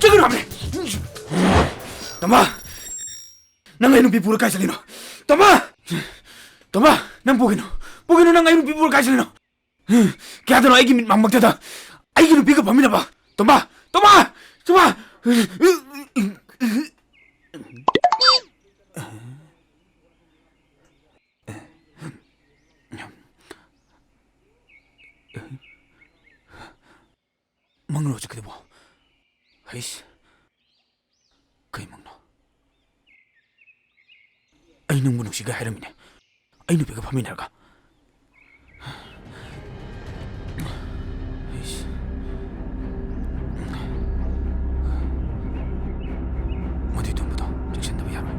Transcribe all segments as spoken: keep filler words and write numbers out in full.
ꯆꯠꯀꯅꯨ ꯍꯥꯏꯕꯅꯦ꯫ ꯇꯣꯝꯕ, ꯅꯪ ꯑꯩ ꯅꯨꯄꯤ ꯄꯨꯔ ꯀꯥꯏ ꯆꯠꯂꯤꯅꯣ? ꯇꯣꯝꯕ! ꯇꯣꯝꯕ, ꯅꯪ ꯄꯨꯒꯤꯅꯣ꯫ ꯄꯨꯒꯤꯅꯣ, ꯅꯪ ꯑꯩ ꯅꯨꯄꯤ ꯄꯨꯔ ꯀꯥꯏ ꯆꯠꯂꯤꯅꯣ? ꯀꯌꯥꯗꯅꯣ ꯑꯩꯒꯤ ꯃꯤꯠ ꯃꯥꯡꯃꯛꯇꯗ ꯑꯩꯒꯤ ꯅꯨꯄꯤꯒ ꯐꯝꯃꯤꯟꯅꯕ? ꯇꯣꯝꯕ! ꯇꯣꯝꯕ! ꯇꯣꯝꯕ! ꯃꯪꯂꯣ ꯍꯧꯖꯤꯛꯀꯤꯗꯨꯕꯣ? ꯍꯩꯁ, ꯀꯩ ꯃꯪꯅꯣ? ꯑꯩ ꯅꯪꯕꯨ ꯅꯨꯡꯁꯤꯒꯦ ꯍꯥꯏꯔꯝꯃꯤꯅꯦ, ꯑꯩ ꯅꯨꯄꯤꯒ ꯐꯝꯃꯤꯟꯅꯔꯒ꯫ ꯍꯩꯁ꯫ ꯃꯗꯨꯏ ꯇꯨꯝꯕꯗꯣ ꯆꯦꯛꯁꯤꯟꯗꯕ ꯌꯥꯔꯣꯏ꯫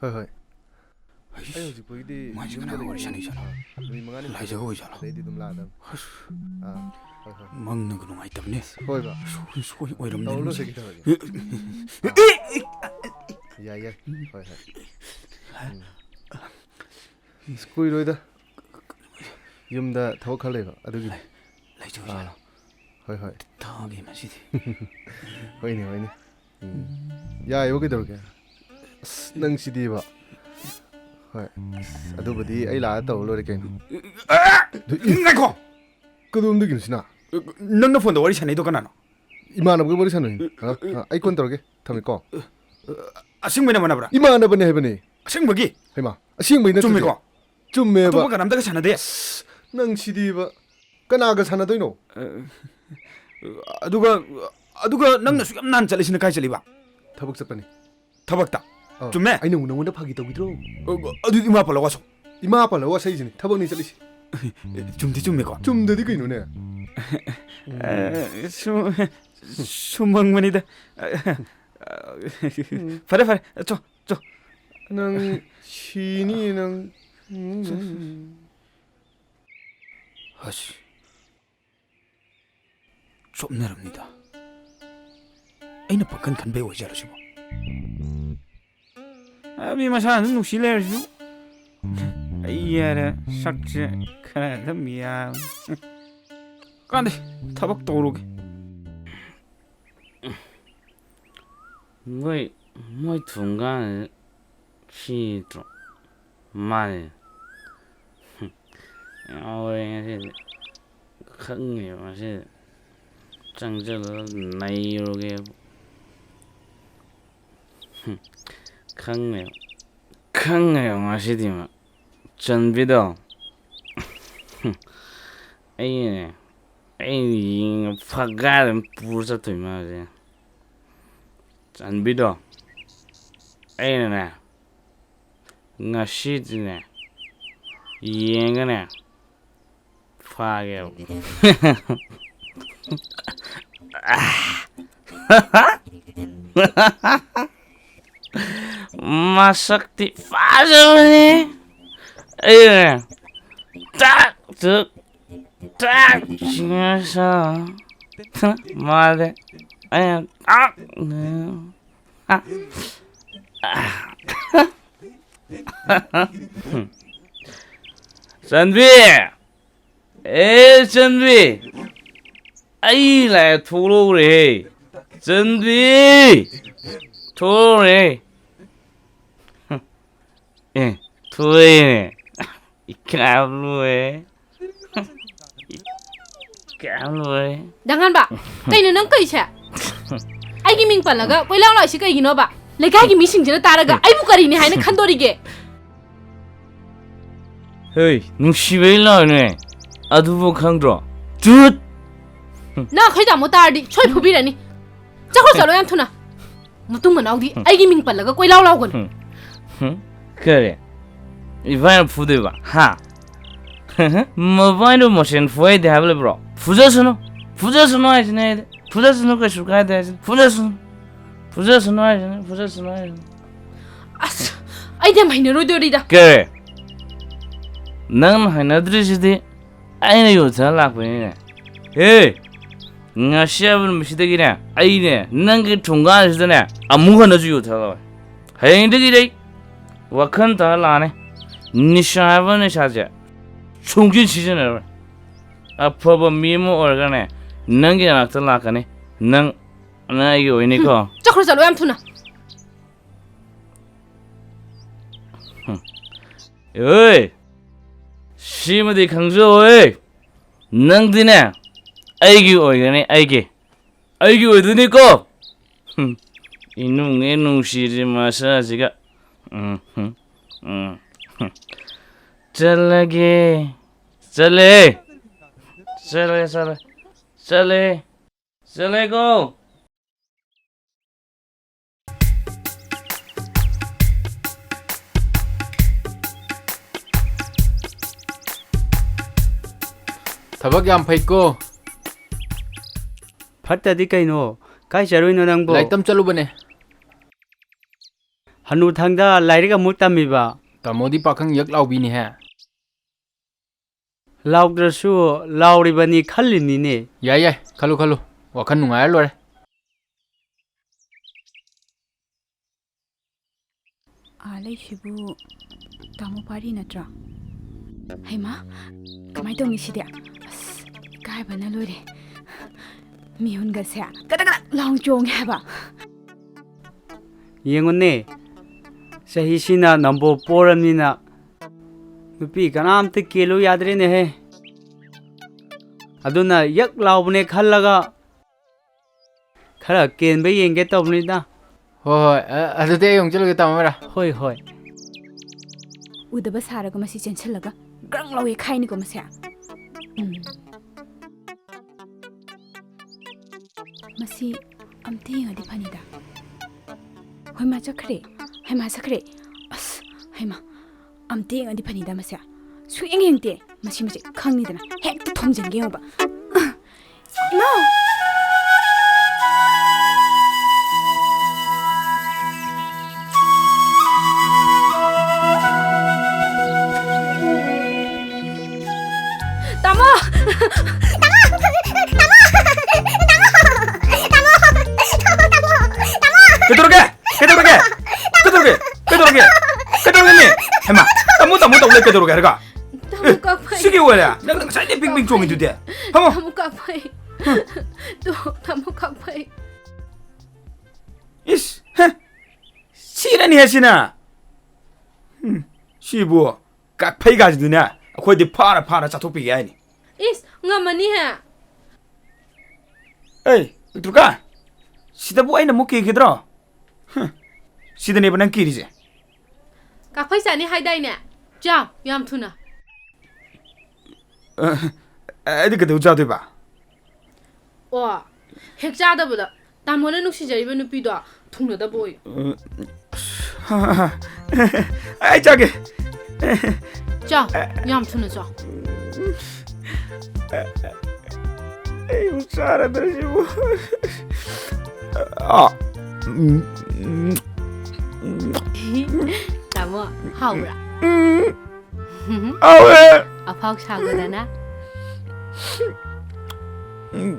ꯍꯣꯏ, ꯍꯣꯏ꯫ ꯑꯩ ꯍꯧꯖꯤꯛꯄꯨꯗꯤ ꯃꯥꯏꯁꯦ ꯌꯨꯝꯗ ꯀꯅꯥꯒ ꯋꯥꯔꯤ ꯂꯩꯌꯦ꯫ ꯁꯥꯟꯅꯩꯖꯥꯠꯅꯣ? ꯅꯨꯃꯤꯠ ꯃꯉꯥꯅꯤ ꯂꯥꯏꯖꯒ ꯑꯣꯏꯖꯥꯠꯂꯣ? ꯑꯗꯩꯗꯤ ꯑꯗꯨꯝ ꯂꯥꯛꯑꯗꯝꯅꯤ꯫ ꯑꯁ꯫ ꯑꯥ, ꯍꯣꯏ, ꯍꯣꯏ꯫ ꯃꯪꯅꯒ ꯅꯨꯡꯉꯥꯏꯇꯕꯅꯦ꯫ ꯍꯣꯏꯕ꯫ ꯁꯣꯏ, ꯁꯣꯏ ꯑꯣꯏꯔꯝꯗꯅ ꯇꯧꯔ ꯂꯣꯏꯁꯦ ꯃꯁꯤ꯫ ꯀꯩꯗꯧꯔꯒꯦ? ꯑꯥ꯫ ꯌꯥꯏ, ꯌꯥꯏ꯫ ꯍꯣꯏ, ꯍꯣꯏ꯫ ꯎꯝ꯫ ꯑꯁ, ꯀꯨꯏꯔꯣꯏꯗ꯫ ꯌꯨꯝꯗ ꯊꯕꯛ ꯈꯔ ꯂꯩꯕ, ꯑꯗꯨꯒꯤꯅꯤ꯫ ꯂꯩꯖꯧ ꯑꯥ꯫ ꯖꯥꯠꯂꯣ? ꯍꯣꯏ, ꯍꯣꯏ꯫ ꯊꯥꯒꯦ ꯃꯁꯤꯗꯤ꯫ ꯍꯣꯏꯅꯦ, ꯍꯣꯏꯅꯦ꯫ ꯎꯝ꯫ ꯌꯥꯏꯌꯦꯕ, ꯀꯩꯗꯧꯔꯒꯦ? ꯑꯁ, ꯅꯪ ꯁꯤꯗꯤꯕ꯫ ꯍꯣꯏ꯫ ꯑꯁ, ꯑꯗꯨꯕꯨꯗꯤ ꯑꯩ ꯂꯥꯛꯑ ꯇꯧꯔ ꯂꯣꯏꯔꯦ ꯀꯩꯅꯣ꯫ ꯑ! ꯉꯥꯏꯈꯣ! ꯀꯗꯣꯝꯗꯒꯤꯅꯣ ꯁꯤꯅ? ꯅꯪꯅ ꯐꯣꯟꯗ ꯋꯥꯔꯤ ꯁꯥꯟꯅꯩꯗꯣ ꯀꯅꯥꯅꯣ? ꯏꯃꯥꯟꯅꯕꯒ ꯋꯥꯔꯤ ꯁꯥꯟꯅꯩ꯫ ꯍꯥ? ꯍꯥ, ꯑꯩ ꯀꯣꯟ ꯇꯧꯔꯒꯦ꯫ ꯊꯝꯃꯦꯀꯣ꯫ ꯑꯁꯦꯡꯕꯩ ꯅꯃꯥꯟꯅꯕ꯭ꯔꯥ? ꯏꯃꯥꯟꯅꯕꯅꯦ ꯍꯥꯏꯕꯅꯦ꯫ ꯑꯁꯦꯡꯕꯒꯤ? ꯍꯩꯃꯥ, ꯑꯁꯦꯡꯕꯩ ꯅꯠꯇ꯭ꯔꯗꯤ꯫ ꯆꯨꯝꯃꯤꯀꯣ? ꯆꯨꯝꯃꯦꯕ꯫ ꯑꯇꯣꯞꯄ ꯀꯅꯥꯝꯇꯒ ꯁꯥꯟꯅꯗꯦ? ꯑꯁ, ꯅꯪ ꯁꯤꯗꯤꯕ꯫ ꯀꯅꯥꯒ ꯁꯥꯟꯅꯗꯣꯏꯅꯣ? ꯑ, ꯑꯗꯨꯒ, ꯑꯗꯨꯒ ꯅꯪꯅ ꯁꯨꯛ ꯌꯥꯝ ꯅꯥꯟ ꯆꯠꯂꯤꯁꯤꯅ ꯀꯥꯏ ꯆꯠꯂꯤꯕ? ꯊꯕꯛ ꯆꯠꯄꯅꯤ꯫ ꯊꯕꯛꯇ? ꯑꯥ, ꯆꯨꯝꯃꯦ? ꯑꯩꯅ ꯑꯃꯨꯛ ꯅꯉꯣꯟꯗ ꯐꯥꯒꯤ ꯇꯧꯈꯤꯗ꯭ꯔꯣ? ꯑ, ꯑꯗꯨꯗꯤ ꯏꯃꯥ ꯄꯜꯂꯣ ꯋꯥꯁꯣ꯫ ꯏꯃꯥ ꯄꯜꯂꯣ ꯋꯥꯁꯩꯁꯤꯅꯤ ꯊꯕꯛꯅꯤ ꯆꯠꯂꯤꯁꯤ꯫ ꯆꯨꯝꯗꯤ ꯆꯨꯝꯃꯦꯀꯣ? ꯆꯨꯝꯗꯗꯤ ꯀꯩꯅꯣꯅꯦ? ꯑ, ꯁꯨꯝ, ꯁꯨꯝ ꯍꯪꯕꯅꯤꯗ꯫ ꯎꯝ꯫ ꯐꯔꯦ, ꯐꯔꯦ, ꯆꯣ, ꯆꯣ꯫ ꯅꯪ ꯁꯤꯅꯤ, ꯅꯪ꯫ ꯑꯁ꯫ ꯆꯣꯞꯅꯔꯝꯅꯤꯗ꯫ ꯑꯩꯅ ꯄꯪꯈꯟ ꯈꯟꯕꯩ ꯑꯣꯏꯖꯥꯠꯂꯣ ꯁꯤꯕꯣ? ꯑ, ꯃꯤ ꯃꯁꯥꯅ ꯑꯗꯨꯝ ꯅꯨꯡꯁꯤ ꯂꯩꯔꯁꯤꯕꯨ꯫ ꯑꯩ ꯌꯥꯔꯦ, ꯁꯛꯁꯦ ꯈꯔ ꯑꯗꯨꯝ ꯌꯥꯕꯅꯤ꯫ ꯀꯥꯟꯗꯦ, ꯊꯕꯛ ꯇꯧꯔꯨꯒꯦ꯫ ꯃꯣꯏ, ꯃꯣꯏ ꯊꯣꯡꯒꯥꯟ ꯁꯤ ꯅꯠꯇ꯭ꯔꯣ? ꯃꯥꯅꯦ꯫ ꯉꯥꯎꯔꯦ ꯉꯁꯤꯗꯤ꯫ ꯈꯪꯉꯦꯕ ꯉꯁꯤꯗꯤ꯫ ꯆꯪꯁꯤꯜꯂꯒ ꯅꯩꯔꯨꯒꯦꯕ꯫ ꯈꯪꯉꯦ꯫ ꯈꯪꯉꯦꯕ ꯉꯁꯤꯗꯤ ꯃꯥ꯫ ꯆꯟꯕꯤꯗꯣ꯫ ꯑꯩꯅꯦ꯫ ꯑꯩꯅ ꯌꯦꯡꯉ ꯐꯒꯥꯏꯗ ꯑꯗꯨꯝ ꯄꯨꯔ ꯆꯠꯇꯣꯏ ꯃꯥꯁꯦ꯫ ꯆꯟꯕꯤꯗꯣ꯫ ꯑꯩꯅꯅꯦ꯫ ꯉꯁꯤꯗꯤꯅꯦ꯫ ꯌꯦꯡꯉꯒꯅꯦ꯫ ꯐꯥꯒꯦꯕ꯫ ꯃꯁꯛꯇꯤ ꯐꯖꯕꯅꯤ꯫ ꯑꯩꯅꯦ ꯇꯥꯛ ꯇꯨꯛ ꯇꯥꯛ ꯁꯤꯡꯉꯁꯨ ꯃꯥꯗꯤ ꯑꯩꯅ ꯇꯥꯛ ꯆꯟꯕꯤ! ꯑꯦ ꯆꯟꯕꯤ! ꯑꯩ ꯂꯥꯛꯑꯦ, ꯊꯣꯛꯂꯛꯎꯔꯦ꯫ ꯆꯟꯕꯤ! ꯊꯣꯛꯂꯛꯎꯔꯦ꯫ ꯑꯦ, ꯊꯣꯛꯂꯛꯑꯦꯅꯦ꯫ ꯏꯀꯥꯏꯕ ꯂꯣꯏꯔꯦ꯫ ꯏꯀꯥꯏꯕ ꯂꯣꯏꯔꯦ꯫ ꯗꯉꯥꯟꯕ, ꯀꯩꯅꯣ ꯅꯪ ꯇꯧꯔꯤꯁꯦ? ꯑꯩꯒꯤ ꯃꯤꯡ ꯄꯜꯂꯒ ꯀꯣꯏꯂꯥꯎ ꯂꯥꯎꯔꯤꯁꯦ ꯀꯩꯒꯤꯅꯣꯕ? ꯂꯩꯀꯥꯏꯒꯤ ꯃꯤꯁꯤꯡꯁꯤꯅ ꯇꯥꯔꯒ ꯑꯩꯕꯨ ꯀꯔꯤꯅꯤ ꯍꯥꯏꯅ ꯈꯟꯗꯣꯔꯤꯒꯦ? ꯍꯦ, ꯅꯨꯡꯁꯤꯕꯩ ꯂꯥꯎꯔꯤꯅꯦ꯫ ꯑꯗꯨꯕꯨ ꯈꯪꯗ꯭ꯔꯣ? ꯆꯨꯠ! ꯅꯪ ꯑꯩꯈꯣꯏ ꯇꯥꯃꯣ ꯇꯥꯔꯗꯤ ꯁꯣꯏ ꯐꯨꯕꯤꯔꯅꯤ꯫ ꯆꯠꯈ꯭ꯔꯣ, ꯆꯠꯂꯣ, ꯌꯥꯝ ꯊꯨꯅ꯫ ꯃꯇꯨꯡ ꯃꯅꯥꯎꯗꯤ ꯑꯩꯒꯤ ꯃꯤꯡ ꯄꯜꯂꯒ ꯀꯣꯏꯂꯥꯎ ꯂꯥꯎꯒꯅꯨ꯫ ꯍꯨꯝ꯫ ꯍꯨꯝ? ꯀꯔꯤ? ꯏꯕꯥꯏꯅ ꯐꯨꯗꯣꯏꯕ? ꯍꯥ? ꯃꯕꯥꯏꯅ ꯃꯁꯦꯟ ꯐꯨꯍꯩꯗꯦ ꯍꯥꯏꯕ ꯂꯩꯕ꯭ꯔꯣ? ꯐꯨꯖꯁꯅꯨ꯫ ꯐꯨꯖꯁꯅꯨ ꯍꯥꯏꯁꯤꯅꯦ ꯑꯩꯗꯤ꯫ ꯐꯨꯖꯁꯅꯨ, ꯀꯩꯁꯨ ꯀꯥꯏꯗꯦ ꯍꯥꯏꯁꯤꯅꯦ꯫ ꯐꯨꯖꯁꯅꯨ꯫ ꯐꯨꯖꯁꯅꯨ ꯍꯥꯏꯁꯤꯅꯦ, ꯐꯨꯖꯁꯅꯨ ꯍꯥꯏꯁꯤꯅꯦ꯫ ꯑꯁ, ꯑꯩꯗꯤ ꯌꯥꯝ ꯍꯩꯅꯔꯣꯏꯗꯣꯔꯤꯗ꯫ ꯀꯔꯤ? ꯅꯪꯅ ꯍꯩꯅꯗ꯭ꯔꯤꯁꯤꯗꯤ ꯑꯩꯅ ꯌꯣꯠꯊꯔ ꯂꯥꯛꯄꯅꯤꯅꯦ꯫ ꯍꯦ! ꯉꯁꯤ ꯍꯥꯏꯕ ꯅꯨꯃꯤꯠꯁꯤꯗꯒꯤꯅꯦ, ꯑꯩꯅꯦ, ꯅꯪꯒꯤ ꯊꯣꯡꯒꯥꯟꯁꯤꯗꯅꯦ, ꯑꯃꯨꯛ ꯍꯟꯅꯁꯨ ꯌꯣꯠꯊꯔꯛꯑꯣꯏ꯫ ꯍꯌꯦꯡꯗꯒꯤꯗꯤ ꯑꯩ ꯋꯥꯈꯜ ꯇꯥꯔ ꯂꯥꯛꯑꯅꯤ꯫ ꯅꯤꯁꯥ ꯍꯥꯏꯕ ꯅꯤꯁꯥꯁꯦ ꯁꯨꯡꯁꯤ ꯁꯤꯖꯤꯟꯅꯔꯣꯏ꯫ ꯑꯐꯕ ꯃꯤ ꯑꯃ ꯑꯣꯏꯔꯒꯅꯦ, ꯅꯪꯒꯤ ꯅꯥꯛꯇ ꯂꯥꯛꯀꯅꯤ꯫ ꯅꯪ, ꯅꯪ ꯑꯩꯒꯤ ꯑꯣꯏꯅꯤꯀꯣ꯫ ꯆꯠꯈ꯭ꯔꯣ, ꯆꯠꯂꯣ, ꯌꯥꯝ ꯊꯨꯅ꯫ ꯍꯨꯝ꯫ ꯑꯣꯏ! ꯁꯤꯃꯗꯤ ꯈꯪꯖꯧꯍꯦ! ꯅꯪꯗꯤꯅꯦ, ꯑꯩꯒꯤ ꯑꯣꯏꯒꯅꯤ, ꯑꯩꯒꯤ꯫ ꯑꯩꯒꯤ ꯑꯣꯏꯗꯣꯏꯅꯤꯀꯣ! ꯍꯨꯝ꯫ ꯏꯅꯨꯡꯉꯦ ꯅꯨꯡꯁꯤꯔꯤ ꯃꯁꯥꯁꯤꯒ꯫ ꯎꯝ, ꯍꯨꯝ, ꯎꯝ, ꯍꯨꯝ꯫ ꯆꯠꯂꯒꯦ꯫ ꯆꯠꯂꯦ꯫ ꯆꯠꯂꯦ, ꯆꯠꯂꯦ꯫ ꯆꯠꯂꯦ꯫ ꯆꯠꯂꯦꯀꯣ꯫ ꯊꯕꯛ ꯌꯥꯝ ꯐꯩꯀꯣ꯫ ꯐꯠꯇꯗꯤ ꯀꯩꯅꯣ? ꯀꯥꯏ ꯆꯠꯔꯨꯏꯅꯣ ꯅꯪꯕꯣ? ꯂꯥꯏꯔꯤꯛ ꯇꯝ ꯆꯠꯂꯨꯕꯅꯦ꯫ ꯍꯅꯨꯊꯪꯗ ꯂꯥꯏꯔꯤꯛ ꯑꯃꯨꯛ ꯇꯝꯃꯤꯕ꯫ ꯇꯥꯃꯣꯗꯤ ꯄꯥꯈꯪ ꯌꯛ ꯂꯥꯎꯕꯤꯅꯤꯍꯦ꯫ ꯂꯥꯎꯗ꯭ꯔꯁꯨ ꯂꯥꯎꯔꯤꯕꯅꯤ ꯈꯜꯂꯤꯅꯤꯅꯦ꯫ ꯌꯥꯏ, ꯌꯥꯏ, ꯈꯜꯂꯨ, ꯈꯜꯂꯨ꯫ ꯋꯥꯈꯜ ꯅꯨꯡꯉꯥꯏꯔ ꯂꯣꯏꯔꯦ꯫ ꯑꯥ, ꯂꯩꯁꯤꯕꯨ ꯇꯥꯃꯣ ꯄꯥꯔꯤ ꯅꯠꯇ꯭ꯔꯣ? ꯍꯩꯃꯥ, ꯀꯃꯥꯏ ꯇꯧꯅꯤ ꯁꯤꯗꯤ? ꯑꯁ, ꯏꯀꯥꯏꯕꯅ ꯂꯣꯏꯔꯦ꯫ ꯃꯤꯍꯨꯟꯒꯁꯦ ꯀꯗꯛ ꯀꯗꯛ ꯂꯥꯎ ꯆꯣꯡꯉꯦ ꯍꯥꯏꯕ꯫ ꯌꯦꯡꯉꯨꯅꯦ, ꯆꯍꯤꯁꯤꯅ ꯅꯝꯕꯣ ꯄꯣꯔꯕꯅꯤꯅ ꯅꯨꯄꯤ ꯀꯅꯥꯝꯇ ꯀꯦꯜꯂꯨ ꯌꯥꯗ꯭ꯔꯦꯅꯦꯍꯦ꯫ ꯑꯗꯨꯅ ꯌꯛ ꯂꯥꯎꯕꯅꯦ ꯈꯜꯂꯒ ꯈꯔ ꯀꯦꯟꯕ ꯌꯦꯡꯒꯦ ꯇꯧꯕꯅꯤꯗ꯫ ꯍꯣꯏ, ꯍꯣꯏ, ꯑ-, ꯑꯗꯨꯗꯤ ꯑꯩ ꯑꯃꯨꯛ ꯆꯠꯂꯨꯒꯦ, ꯇꯥꯃꯣ ꯃꯩꯔꯥ꯫ ꯍꯣꯏ, ꯍꯣꯏ꯫ ꯎꯗꯕ ꯁꯥꯔꯒ ꯃꯁꯤ ꯆꯦꯟꯁꯤꯜꯂꯒ ꯒ꯭ꯔꯪ ꯂꯥꯎ ꯌꯩꯈꯥꯏꯅꯤꯀꯣ ꯃꯁꯦ꯫ ꯎꯝ꯫ ꯃꯁꯤ ꯑꯝꯇ ꯌꯦꯡꯉꯗꯤ ꯐꯅꯤꯗ꯫ ꯍꯣꯏ, ꯃꯥ ꯆꯠꯈ꯭ꯔꯦ꯫ ꯍꯩꯃꯥ, ꯆꯠꯈ꯭ꯔꯦ꯫ ꯑꯁ, ꯍꯩꯃꯥ꯫ ꯑꯝꯇ ꯌꯦꯡꯉꯗꯤ ꯐꯅꯤꯗ ꯃꯁꯦ꯫ ꯁꯨꯡꯌꯦꯡ ꯌꯦꯡꯗꯦ꯫ ꯃꯁꯤ ꯃꯁꯦ ꯈꯪꯅꯤꯗꯅ꯫ ꯍꯦꯛꯇ ꯊꯣꯝꯖꯤꯟꯒꯦ ꯌꯦꯡꯉꯣꯕ꯫ ꯏꯃꯥ! ꯇꯥꯃꯣ! ꯀꯩꯗꯧꯔꯒꯦ? ꯀꯩꯗꯧꯔꯒꯦ? ꯀꯩꯗꯧꯔꯒꯦ? ꯀꯩꯗꯧꯔꯒꯦ? ꯀꯩꯗꯧꯔꯒꯦ? ꯍꯦꯃꯥ, ꯇꯥꯃꯣ, ꯇꯥꯃꯣ ꯇꯧ ꯂꯩ ꯀꯩꯗꯧꯔꯒꯦ ꯍꯥꯏꯔꯒ? ꯇꯥꯃꯣ ꯀꯛꯐꯩ꯫ ꯁꯤꯒꯤ ꯑꯣꯏꯔꯦ? ꯅꯪ ꯉꯁꯥꯏꯗꯩ ꯕꯤꯡ ꯕꯤꯡ ꯆꯣꯡꯉꯤꯗꯨꯗꯤ꯫ ꯐꯝꯃꯣ꯫ ꯇꯥꯃꯣ ꯀꯛꯐꯩ꯫ ꯇꯣ, ꯇꯥꯃꯣ ꯀꯛꯐꯩ꯫ ꯏꯁ, ꯍꯦ꯫ ꯁꯤꯔꯅꯤ ꯍꯦ ꯁꯤꯅ꯫ ꯎꯝ, ꯁꯤꯕꯨ ꯀꯛꯐꯩ ꯀꯥꯁꯤꯗꯤꯅꯦ, ꯑꯩꯈꯣꯏꯗꯤ ꯐꯥꯔ ꯐꯥꯔ ꯆꯥꯊꯣꯛꯄꯤꯒꯦ ꯍꯥꯏꯅꯤ꯫ ꯏꯁ, ꯉꯝꯃꯅꯤꯍꯦ꯫ ꯑꯩ, ꯄꯤꯛꯇ꯭ꯔꯨꯀꯥ, ꯁꯤꯗꯕꯨ ꯑꯩꯅ ꯑꯃꯨꯛ ꯀꯤꯈꯤꯗ꯭ꯔꯣ? ꯍꯨꯝ, ꯁꯤꯗꯅꯦꯕ ꯅꯪ ꯀꯤꯔꯤꯁꯦ꯫ ꯀꯥꯐꯩ ꯆꯥꯅꯤ ꯍꯥꯏꯗꯥꯏꯅꯦ? ꯆꯥꯎ, ꯌꯥꯝ ꯊꯨꯅ꯫ ꯑ, ꯑꯩꯗꯤ ꯀꯩꯗꯧ ꯆꯥꯗꯣꯏꯕ? ꯑꯣ, ꯍꯦꯛ ꯆꯥꯗꯕꯗ ꯇꯥꯃꯣꯅ ꯅꯨꯡꯁꯤꯖꯔꯤꯕ ꯅꯨꯄꯤꯗꯣ ꯊꯨꯡꯅꯗꯕ ꯑꯣꯏꯌꯨ꯫ ꯑ, ꯑꯩ ꯆꯥꯒꯦ꯫ ꯆꯥꯎ, ꯌꯥꯝ ꯊꯨꯅ ꯆꯥꯎ꯫ ꯑꯩꯕꯨ ꯆꯥꯔꯗ꯭ꯔ ꯁꯤꯕꯨ? ꯑ, ꯎꯝ, ꯎꯝ, ꯎꯝ, ꯍꯥꯎꯕ꯭ꯔꯥ? ꯎꯝ, ꯍꯥꯎꯋꯦ꯫ ꯑꯐꯥꯎ ꯁꯥꯒꯗꯅ꯫ ꯎꯝ,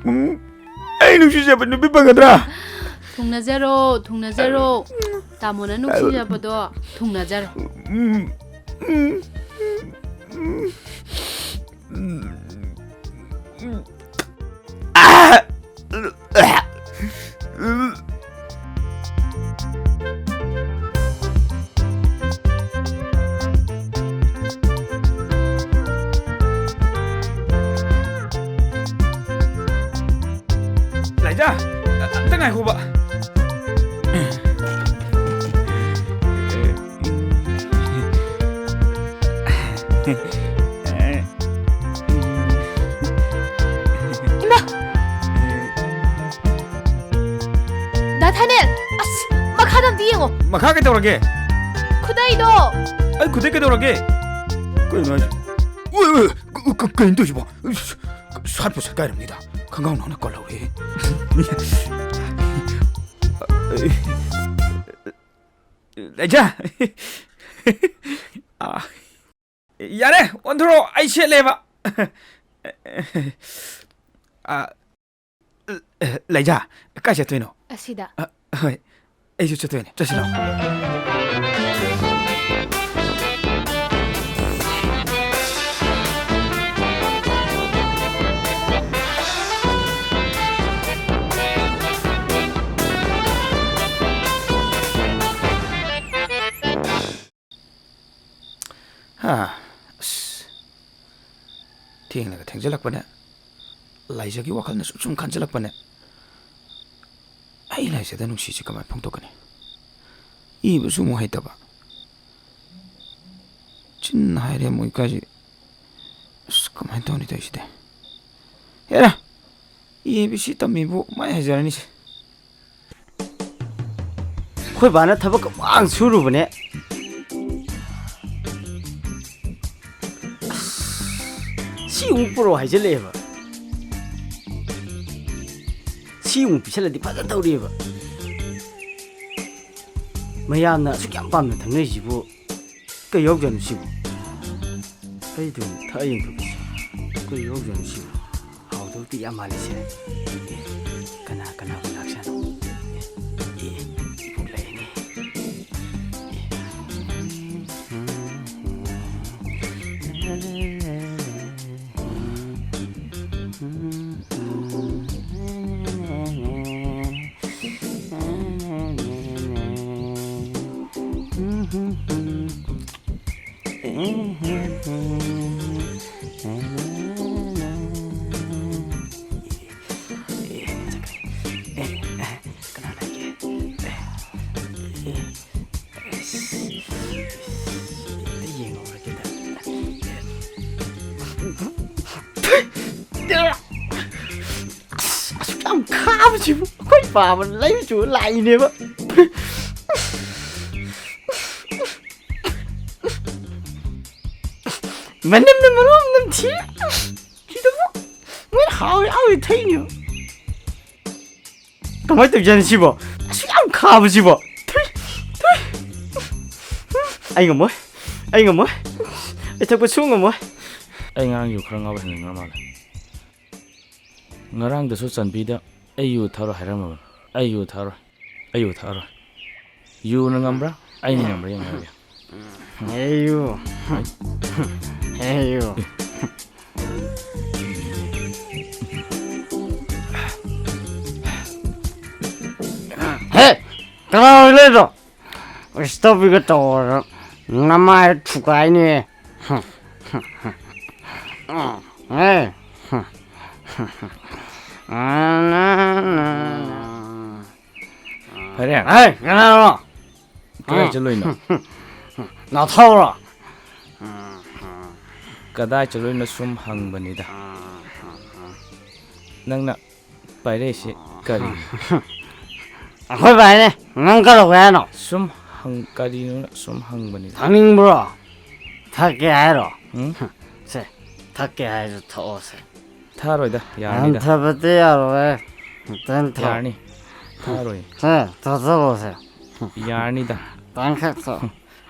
ꯎꯝ, ꯑꯩ ꯅꯨꯡꯁꯤꯖꯕ ꯅꯨꯄꯤ ꯐꯪꯒꯗ꯭ꯔꯥ? ꯊꯨꯡꯅꯖꯔꯣ, ꯊꯨꯡꯅꯖꯔꯣ꯫ ꯇꯥꯃꯣꯅ ꯅꯨꯡꯁꯤꯖꯕꯗꯣ ꯊꯨꯡꯅꯖꯔꯣ꯫ ꯎꯝ, ꯎꯝ, ꯎꯝ, ꯎꯝ, ꯎꯝ꯫ ꯂꯥꯏꯖꯥ, ꯑꯝꯇ ꯉꯥꯏꯈꯣꯕ꯫ ꯏꯃꯥ! ꯗꯥ ꯊꯥꯏꯅꯦꯜ! ꯑꯁ! ꯃꯈꯥꯗ ꯑꯝꯇ ꯌꯦꯡꯉꯣ! ꯃꯈꯥ ꯀꯩꯗꯧꯔꯒꯦ? ꯈꯨꯗꯩꯗꯣ! ꯑꯩ ꯈꯨꯗꯩ ꯀꯩꯗꯧꯔꯒꯦ? ꯀꯩꯅꯣ ꯍꯥꯏꯁꯦ? ꯎꯏ, ꯎꯏ, ꯀ-, ꯀ-, ꯀꯩꯅꯣ ꯇꯧꯔꯤꯁꯤꯕꯣ? ꯁꯥꯠꯄꯨ ꯁꯥꯠꯀꯥꯏꯔꯝꯅꯤꯗ꯫ ꯈꯪꯒꯥꯎ ꯅꯥꯎꯅ ꯀꯣꯜꯍꯧꯔꯦ꯫ ꯂꯩꯖꯥ! ꯑꯥ꯫ ꯌꯥꯔꯦ, ꯑꯣꯟꯊꯣꯔꯛꯑꯣ, ꯑꯩ ꯁꯦꯠꯂꯦꯕ꯫ ꯑ, ꯂꯩꯖꯥ, ꯀꯥꯏ ꯆꯠꯇꯣꯏꯅꯣ? ꯑꯁꯤꯗ꯫ ꯑ, ꯍꯣꯏ, ꯑꯩꯁꯨ ꯆꯠꯇꯣꯏꯅꯦ, ꯆꯠꯁꯤ ꯂꯥꯛꯑꯣ꯫ ꯍꯥ, ꯑꯁ, ꯊꯦꯡꯂꯒ ꯊꯦꯡꯖꯤꯜꯂꯛꯄꯅꯦ꯫ ꯂꯥꯏꯖꯒꯤ ꯋꯥꯈꯜꯅ ꯁꯨꯝ ꯁꯨꯝ ꯈꯟꯖꯤꯜꯂꯛꯄꯅꯦ꯫ ꯑꯩ ꯂꯥꯏꯖꯗ ꯅꯨꯡꯁꯤꯁꯤ ꯀꯃꯥꯏꯅ ꯐꯣꯡꯗꯣꯛꯀꯅꯤ? ꯏꯕꯁꯨ ꯑꯃꯨꯛ ꯍꯩꯇꯕ꯫ ꯆꯤꯟ ꯍꯥꯏꯔꯦ ꯑꯃꯨꯛ ꯏꯀꯥꯏꯁꯤ꯫ ꯑꯁ, ꯀꯃꯥꯏꯅ ꯇꯧꯅꯤ ꯇꯧꯔꯤꯁꯤꯗꯤ? ꯍꯦꯔꯥ! ꯑꯦ ꯕꯤ ꯁꯤ ꯇꯝꯃꯤꯕꯨ ꯃꯥꯏ ꯍꯩꯖꯔꯅꯤꯁꯦ꯫ ꯑꯩꯈꯣꯏ ꯕꯥꯅ ꯊꯕꯛ ꯋꯥꯅ ꯁꯨꯔꯨꯕꯅꯦ꯫ ꯑꯁ, ꯁꯤ ꯑꯃꯨꯛ ꯄꯨꯔꯛꯑꯣ ꯍꯥꯏꯖꯜꯂꯛꯑꯦꯕ꯫ ꯁꯤ ꯑꯃꯨꯛ ꯄꯤꯁꯜꯂꯗꯤ ꯐꯖꯅ ꯇꯧꯔꯤꯑꯕ꯫ ꯃꯌꯥꯝꯅ ꯑꯁꯨꯛ ꯌꯥꯝ ꯄꯥꯝꯅ ꯊꯛꯅꯔꯤꯁꯤꯕꯨ ꯀꯩ ꯌꯥꯎꯖꯥꯠꯅꯣ ꯁꯤꯕꯨ? ꯑꯩ ꯑꯗꯨꯝ ꯊꯛꯑ ꯌꯦꯡꯊꯣꯛꯀꯦꯁꯦ꯫ ꯀꯩ ꯌꯥꯎꯖꯥꯠꯅꯣ ꯁꯤꯕꯨ? ꯍꯥꯎꯗꯧꯗꯤ ꯌꯥꯝ ꯃꯥꯜꯂꯤꯁꯦ꯫ ꯑꯦ, ꯀꯅꯥ ꯀꯅꯥꯕꯨ ꯂꯥꯛꯁꯥꯅꯣ? ꯑꯦ, ꯑꯦ, ꯏꯕꯣꯛ ꯂꯥꯛꯑꯦꯅꯦ꯫ ꯑꯦ꯫ ꯑꯁ, ꯑꯁꯨꯛ ꯌꯥꯝ ꯈꯥꯕꯁꯤꯕꯨ ꯑꯩꯈꯣꯏ ꯄꯥꯕ ꯂꯩꯕꯁꯨ ꯂꯥꯛꯏꯅꯦꯕ꯫ ꯃꯅꯝꯅ ꯃꯔꯣꯟ ꯑꯃ ꯅꯝꯊꯤ꯫ ꯁꯤꯗꯕꯨ ꯃꯣꯏꯅ ꯍꯥꯎꯋꯦ ꯍꯥꯎꯋꯦ ꯊꯛꯏꯅꯦꯕ꯫ ꯀꯃꯥꯏꯅ ꯇꯧꯖꯥꯠꯅꯣ ꯁꯤꯕꯣ? ꯑꯁꯨꯛ ꯌꯥꯝ ꯈꯥꯕꯁꯤꯕꯣ? ꯊꯨꯏ, ꯊꯨꯏ꯫ ꯑꯩ ꯉꯝꯃꯣꯏ꯫ ꯑꯩ ꯉꯝꯃꯣꯏ꯫ ꯑꯩ ꯊꯛꯄ ꯁꯨꯡ ꯉꯝꯃꯣꯏ꯫ ꯑꯩ ꯉꯔꯥꯡ ꯌꯨ ꯈꯔ ꯉꯥꯎꯕ ꯍꯦꯟꯖꯤꯟꯈ꯭ꯔ ꯃꯥꯜꯂꯦ꯫ ꯉꯔꯥꯡꯗꯁꯨ ꯆꯟꯕꯤꯗ ꯑꯩ ꯌꯨ ꯊꯛꯑꯔꯣꯏ ꯍꯥꯏꯔꯝꯃꯕꯅꯤ꯫ ꯑꯩ ꯌꯨ ꯊꯛꯑꯔꯣꯏ꯫ ꯑꯩ ꯌꯨ ꯊꯛꯑꯔꯣꯏ꯫ ꯌꯨꯅ ꯉꯝꯕ꯭ꯔꯥ? ꯑꯩꯅ ꯉꯝꯕ꯭ꯔꯥ ꯌꯦꯡꯉꯒꯦ꯫ ꯍꯦ ꯌꯨ꯫ ꯍꯦ ꯌꯨ꯫ ꯍꯦ! ꯀꯅꯥ ꯑꯣꯏ ꯂꯩꯗꯣ? ꯏꯁꯇꯣꯄꯤꯒ ꯇꯧꯔ ꯅꯃꯥꯏ ꯊꯨꯒꯥꯏꯅꯤ꯫ ꯍꯦ꯫ ꯐꯔꯦ꯫ ꯍꯦ, ꯀꯅꯥꯅꯣ? ꯀꯗꯥꯏ ꯆꯠꯂꯨꯏꯅꯣ? ꯅꯥꯊꯧꯔꯣ? ꯀꯗꯥꯏ ꯆꯠꯂꯨꯏꯅꯣ ꯁꯨꯝ ꯍꯪꯕꯅꯤꯗ꯫ ꯅꯪꯅ ꯄꯥꯏꯔꯛꯏꯁꯤ ꯀꯔꯤꯅꯣ? ꯑꯩꯈꯣꯏ ꯚꯥꯏꯅꯦ, ꯅꯪ ꯀꯩꯗꯧꯒꯦ ꯍꯥꯏꯅꯣ? ꯁꯨꯝ ꯍꯪ-, ꯀꯔꯤꯅꯣꯅ ꯁꯨꯝ ꯍꯪꯕꯅꯤꯗ꯫ ꯊꯛꯅꯤꯡꯕ꯭ꯔꯣ? ꯊꯛꯀꯦ ꯍꯥꯏꯔꯣ? ꯎꯝ? ꯁꯦ, ꯊꯛꯀꯦ ꯍꯥꯏꯔꯁꯨ ꯊꯛꯑꯣꯁꯦ꯫ ꯊꯛꯑꯔꯣꯏꯗ, ꯌꯥꯔꯅꯤꯗ꯫ ꯍꯟꯊꯕꯗꯤ ꯌꯥꯔꯣꯏ꯫ ꯈꯤꯇꯪ ꯊꯛꯑꯣ꯫ ꯌꯥꯔꯅꯤ꯫ ꯊꯛꯑꯔꯣꯏ꯫ ꯁꯦ, ꯊꯛꯆꯜꯂꯣꯁꯦ꯫ ꯌꯥꯔꯅꯤꯗ꯫ ꯇꯪꯈꯥꯏ ꯊꯛꯑꯣ꯫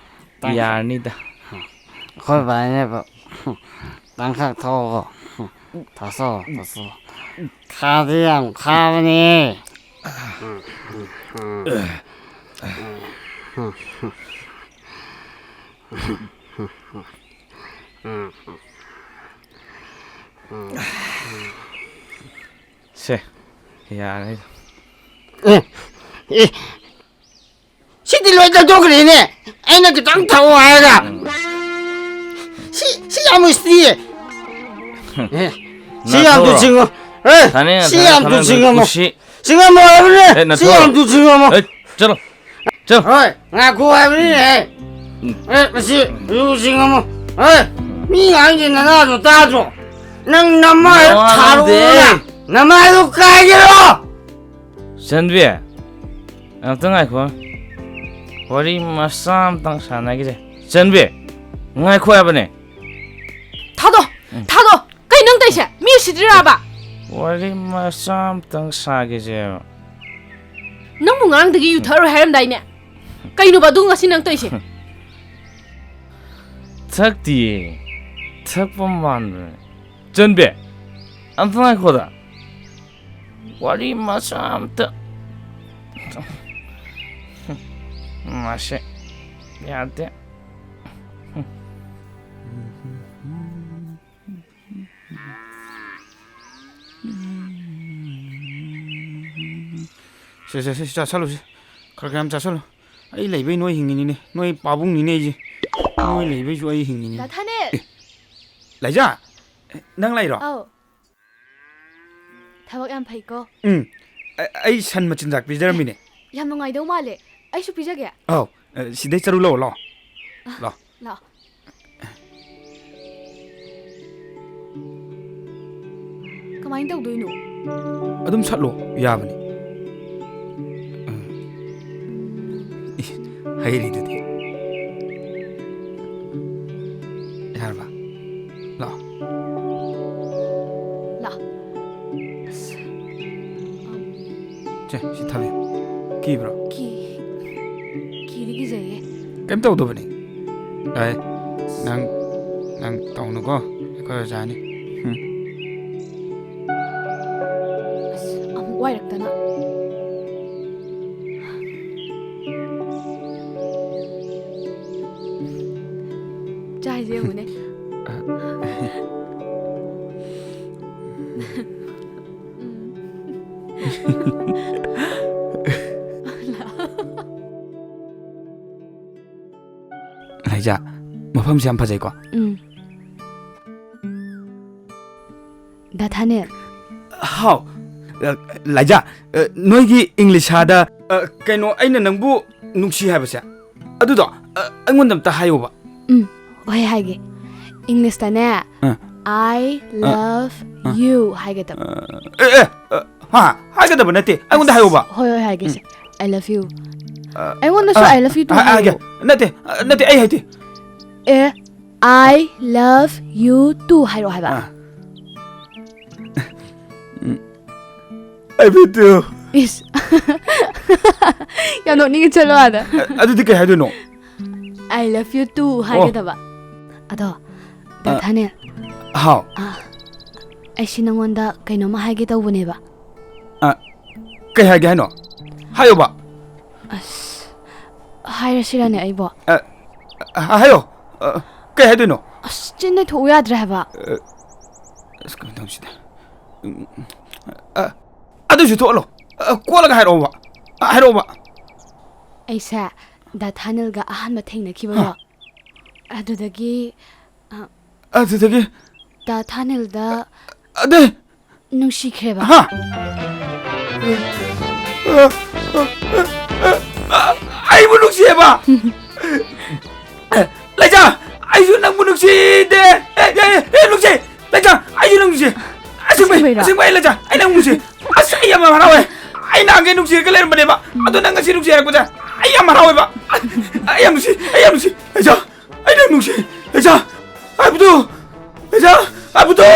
ꯇꯪꯈꯥꯏ꯫ ꯌꯥꯔꯅꯤꯗ꯫ ꯑꯩꯈꯣꯏ ꯕꯥꯅꯦꯕ꯫ ꯇꯪꯈꯥꯏ ꯊꯛꯑꯣꯀꯣ꯫ ꯊꯛꯆꯜꯂꯣ, ꯊꯛꯆꯜꯂꯣ꯫ ꯈꯥꯗꯤ ꯌꯥꯝ ꯈꯥꯕꯅꯦ꯫ ꯁꯦ, ꯌꯥꯔꯦ꯫ ꯑꯦ, ꯑꯦ, ꯁꯤꯗꯤ ꯂꯣꯏ ꯇꯧꯊꯣꯛꯈ꯭ꯔꯦꯅꯦ꯫ ꯑꯩꯅ ꯈꯤꯇꯪ ꯊꯛꯑꯣ ꯍꯥꯏꯔꯒ꯫ ꯁꯤ, ꯁꯤ ꯌꯥꯝ ꯎꯁꯤꯇꯤꯌꯦ꯫ ꯑꯦ, ꯁꯤ ꯌꯥꯝ ꯅꯥꯊꯣꯛꯔꯣ꯫ ꯇꯨ ꯆꯤꯡꯉꯣ꯫ ꯑꯦ, ꯊꯥꯅꯦ, ꯁꯤ ꯊꯥꯅꯦ, ꯌꯥꯝ ꯇꯨ ꯊꯥꯅꯦ, ꯆꯤꯡꯉꯝꯃꯣ꯫ ꯎꯁꯤ꯫ ꯆꯤꯡꯉꯝꯃꯣ ꯍꯥꯏꯕꯅꯦ꯫ ꯑꯦ, ꯁꯤ ꯅꯥꯊꯣꯛꯔꯣ꯫ ꯌꯥꯝ ꯇꯨ ꯆꯤꯡꯉꯝꯃꯣ꯫ ꯑꯦ, ꯆꯠꯂꯣ꯫ ꯆꯠꯂꯣ꯫ ꯍꯣꯏ, ꯉꯥꯏꯈꯣ ꯍꯥꯏꯕꯅꯤꯅꯦ꯫ ꯎꯝ꯫ ꯑꯦ, ꯃꯁꯤ ꯌꯨ ꯆꯤꯡꯉꯝꯃꯣ꯫ ꯑꯦ, ꯃꯤ ꯉꯥꯡꯁꯦ ꯅꯅꯥꯗꯣ ꯇꯥꯗ꯭ꯔꯣ? ꯅꯪ ꯅꯃꯥꯏꯗꯣ ꯅꯋꯥ ꯊꯥꯔꯛꯑꯣꯅ꯫ ꯂꯧꯗꯦ꯫ ꯅꯃꯥꯏꯗꯣ ꯀꯥꯏꯒꯦꯔꯣ? ꯆꯟꯕꯤ, ꯑꯝꯇ ꯉꯥꯏꯈꯣ꯫ ꯋꯥꯔꯤ ꯃꯆꯥ ꯑꯝꯇꯪ ꯁꯥꯟꯅꯈꯤꯁꯦ꯫ ꯆꯟꯕꯤ, ꯉꯥꯏꯈꯣ ꯍꯥꯏꯕꯅꯦ꯫ ꯊꯥꯗꯣ! ꯎꯝ꯫ ꯊꯥꯗꯣ! ꯀꯩ ꯅꯪ ꯇꯧꯔꯤꯁꯦ? ꯃꯤ ꯎꯁꯤꯠꯇ꯭ꯔꯤꯔꯕ? ꯋꯥꯔꯤ ꯃꯆꯥ ꯑꯝꯇꯪ ꯁꯥꯒꯦꯁꯦꯕ꯫ ꯅꯪꯕꯨ ꯉꯔꯥꯡꯗꯒꯤ ꯌꯨ ꯊꯛꯑꯔꯣꯏ ꯍꯥꯏꯔꯝꯗꯥꯏꯅꯦ? ꯀꯩꯅꯣꯕ ꯑꯗꯨ ꯉꯁꯤ ꯅꯪ ꯇꯧꯔꯤꯁꯦ? ꯊꯛꯇꯤꯌꯦ꯫ ꯊꯛꯄ ꯃꯥꯟꯕꯅꯦ꯫ ꯆꯟꯕꯤ, ꯑꯝꯇ ꯉꯥꯏꯈꯣꯗ꯫ ꯋꯥꯔꯤ ꯃꯆꯥ ꯑꯝꯇ꯫ ꯃꯥꯁꯦ ꯌꯥꯗꯦ꯫ ꯁꯦ, ꯁꯦ, ꯁꯦ, ꯆꯥꯁꯜꯂꯨꯁꯦ꯫ ꯈꯔ ꯈꯔ ꯌꯥꯝ ꯆꯥꯁꯜꯂꯨ꯫ ꯑꯩ ꯂꯩꯕꯩ ꯅꯣꯏ ꯍꯤꯡꯉꯤꯅꯤꯅꯦ꯫ ꯅꯣꯏ ꯄꯥꯕꯨꯡꯅꯤꯅꯦ ꯑꯩꯁꯦ꯫ ꯅꯣꯏ ꯂꯩꯕꯩꯁꯨ ꯑꯩ ꯍꯤꯡꯉꯤꯅꯤꯅꯦ꯫ ꯗꯥ ꯊꯥꯅꯦ! ꯑꯦ, ꯂꯥꯏꯖꯥ! ꯅꯪ ꯂꯩꯔꯣ? ꯑꯧ꯫ ꯊꯕꯛ ꯌꯥꯝ ꯐꯩꯀꯣ꯫ ꯎꯝ꯫ ꯑ-, ꯑꯩ ꯁꯟ ꯃꯆꯤꯟꯖꯥꯛ ꯄꯤꯖꯔꯝꯃꯤꯅꯦ꯫ ꯌꯥꯝ ꯅꯨꯡꯉꯥꯏꯗꯧ ꯃꯥꯜꯂꯦ꯫ ꯑꯩꯁꯨ ꯄꯤꯖꯒꯦ꯫ ꯑꯧ, ꯑ, ꯁꯤꯗꯩ ꯆꯔꯨ ꯂꯧꯔꯣ, ꯂꯥꯛꯑꯣ꯫ ꯂꯥꯛꯑꯣ꯫ ꯂꯥꯛꯑꯣ꯫ ꯀꯃꯥꯏꯅ ꯇꯧꯗꯣꯏꯅꯣ? ꯑꯗꯨꯝ ꯁꯠꯂꯣ, ꯌꯥꯕꯅꯤ꯫ ꯎꯝ꯫ ꯏꯁ, ꯍꯩꯔꯤꯗꯨꯗꯤ꯫ ꯌꯥꯔꯕ? ꯂꯥꯛꯑꯣ꯫ ꯂꯥꯛꯑꯣ꯫ ꯑꯁ꯫ ꯀꯩꯝ ꯇꯧꯗꯕꯅꯤ꯫ ꯑꯦ, ꯅꯪ, ꯅꯪ ꯇꯧꯅꯨꯀꯣ, ꯑꯩꯈꯣꯏ ꯑꯣꯖꯥꯅꯤ꯫ ꯎꯝ꯫ ꯑꯁ, ꯑꯃꯨꯛ ꯋꯥꯏꯔꯛꯇꯅ꯫ ꯆꯥꯏꯁꯦ ꯌꯦꯡꯉꯨꯅꯦ꯫ ꯎꯝ꯫ ꯂꯥꯏꯖꯥ, ꯃꯐꯝꯁꯦ ꯌꯥꯝ ꯐꯖꯩꯀꯣ? ꯎꯝ꯫ ꯗꯥ ꯊꯥꯅꯦꯜ꯫ ꯍꯥꯎ꯫ ꯑ, ꯂꯥꯏꯖꯥ, ꯑ, ꯅꯣꯏꯒꯤ ꯏꯪꯂꯤꯁꯥꯗ, ꯑ, ꯀꯩꯅꯣ, ꯑꯩꯅ ꯅꯪꯕꯨ ꯅꯨꯡꯁꯤ ꯍꯥꯏꯕꯁꯦ, ꯑꯗꯨꯗꯣ, ꯑ, ꯑꯩꯉꯣꯟꯗ ꯑꯝꯇ ꯍꯥꯏꯌꯣꯕ꯫ ꯎꯝ, ꯍꯣꯏ, ꯍꯥꯏꯒꯦ꯫ ꯏꯪꯂꯤꯁꯇꯅꯦ, ꯑ꯫ "I love ꯑ꯫ you" ꯍꯥꯏꯒꯗꯕ꯫ ꯑ, ꯑꯦ, ꯑꯦ, ꯑ, ꯍꯥ? ꯍꯥꯏꯒꯗꯕ ꯅꯠꯇꯦ, ꯑꯩꯉꯣꯟꯗ ꯍꯥꯏꯌꯣꯕ꯫ ꯍꯣꯏ, ꯍꯣꯏ, ꯍꯥꯏꯒꯦꯁꯦ꯫ "I love you"꯫ ꯑ, ꯑꯩꯉꯣꯟꯗꯁꯨ ꯑ, "I love you too" ꯍꯥꯏ-, ꯍꯥꯏꯒꯦ꯫ ꯍꯥꯏꯌꯣ꯫ ꯅꯠꯇꯦ, ꯑ, ꯅꯠꯇꯦ, ꯑꯩ ꯍꯥꯏꯗꯦ꯫ ꯑꯦ, "I love you too" ꯍꯥꯏꯔꯛꯑꯣ ꯍꯥꯏꯕ꯫ ꯑ꯫ ꯎꯝ꯫ I will do꯫ ꯏꯁ꯫ ꯌꯥꯝ ꯅꯣꯛꯅꯤꯡꯉꯦ, ꯆꯠꯂꯣ ꯑꯥꯗ꯫ ꯑ, ꯑꯗꯨꯗꯤ ꯀꯩ ꯍꯥꯏꯗꯣꯏꯅꯣ? "I love you too" ꯍꯥꯏꯒꯗꯕ꯫ ꯑꯗꯣ, ꯗꯥ ꯑ꯫ ꯊꯥꯅꯦꯜ, ꯍꯥꯎ꯫ ꯑ, ꯑꯩꯁꯤ ꯅꯪꯉꯣꯟꯗ ꯀꯩꯅꯣꯝꯃ ꯍꯥꯏꯒꯦ ꯇꯧꯕꯅꯦꯕ꯫ ꯑ, ꯀꯩ ꯍꯥꯏꯒꯦ ꯍꯥꯏꯅꯣ? ꯍꯥꯏꯌꯣꯕ꯫ ꯑꯁ, ꯍꯥꯏꯔꯁꯤꯔꯅꯦ ꯑꯩꯕꯣ? ꯑ, ꯑ, ꯍꯥꯏꯌꯣ꯫ ꯑ, ꯀꯩ ꯍꯥꯏꯗꯣꯏꯅꯣ? ꯑꯁ, ꯆꯤꯟꯗꯩ ꯊꯣꯛꯎ ꯌꯥꯗ꯭ꯔꯦ ꯍꯥꯏꯕ꯫ ꯑ, ꯑꯁ, ꯀꯃꯥꯏꯅ ꯇꯧꯁꯤꯗ? ꯎꯝ, ꯑ, ꯑꯗꯨꯁꯨ ꯊꯣꯛꯍꯜꯂꯣ꯫ ꯑ, ꯀꯣꯠꯂꯒ ꯍꯥꯏꯔꯛꯑꯣꯕ꯫ ꯑ, ꯍꯥꯏꯔꯛꯑꯣꯕ꯫ ꯑꯩꯁꯦ ꯗꯥ ꯊꯥꯅꯦꯜꯒ ꯑꯍꯥꯟꯕ ꯊꯦꯡꯅꯈꯤꯕꯗꯣ, ꯍꯥ꯫ ꯑꯗꯨꯗꯒꯤ, ꯑ, ꯑꯗꯨꯗꯒꯤ ꯗꯥ ꯊꯥꯅꯦꯜꯗ ꯑꯗꯩ ꯅꯨꯡꯁꯤꯈ꯭ꯔꯦꯕ꯫ ꯍꯥ? ꯑꯩꯕꯨ ꯅꯨꯡꯁꯤꯌꯦꯕ? ꯂꯩꯖꯥ, ꯑꯩꯁꯨ ꯅꯪꯕꯨ ꯅꯨꯡꯁꯤꯗꯦ꯫ ꯑꯦ, ꯑꯦ, ꯑꯦ, ꯅꯨꯡꯁꯤ꯫ ꯂꯩꯖꯥ, ꯑꯩꯁꯨ ꯅꯪ ꯅꯨꯡꯁꯤ꯫ ꯑꯁꯦꯡꯕꯩ, ꯑꯁꯦꯡꯕꯩꯔꯣ? ꯑꯁꯦꯡꯕꯩ, ꯂꯩꯖꯥ, ꯑꯩ ꯅꯪ ꯅꯨꯡꯁꯤ꯫ ꯑꯁ, ꯑꯩ ꯌꯥꯝ ꯍꯔꯥꯎꯋꯦ꯫ ꯑꯩ ꯅꯍꯥꯟꯒꯩ ꯅꯨꯡꯁꯤꯔꯒ ꯂꯩꯔꯝꯕꯅꯦꯕ꯫ ꯑꯗꯣ ꯅꯪ ꯉꯁꯤ ꯅꯨꯡꯁꯤ ꯍꯥꯏꯔꯛꯄꯁꯦ ꯑꯩ ꯌꯥꯝ ꯍꯔꯥꯎꯋꯦꯕ꯫ ꯑꯩ ꯌꯥꯝ ꯅꯨꯡꯁꯤ, ꯑꯩ ꯌꯥꯝ ꯅꯨꯡꯁꯤ꯫ ꯂꯩꯖꯥ, ꯑꯩ ꯅꯪ ꯅꯨꯡꯁꯤ꯫ ꯂꯩꯖꯥ, ꯍꯥꯏꯕꯗꯨ, ꯂꯩꯖꯥ, ꯍꯥꯏꯕꯗꯨ,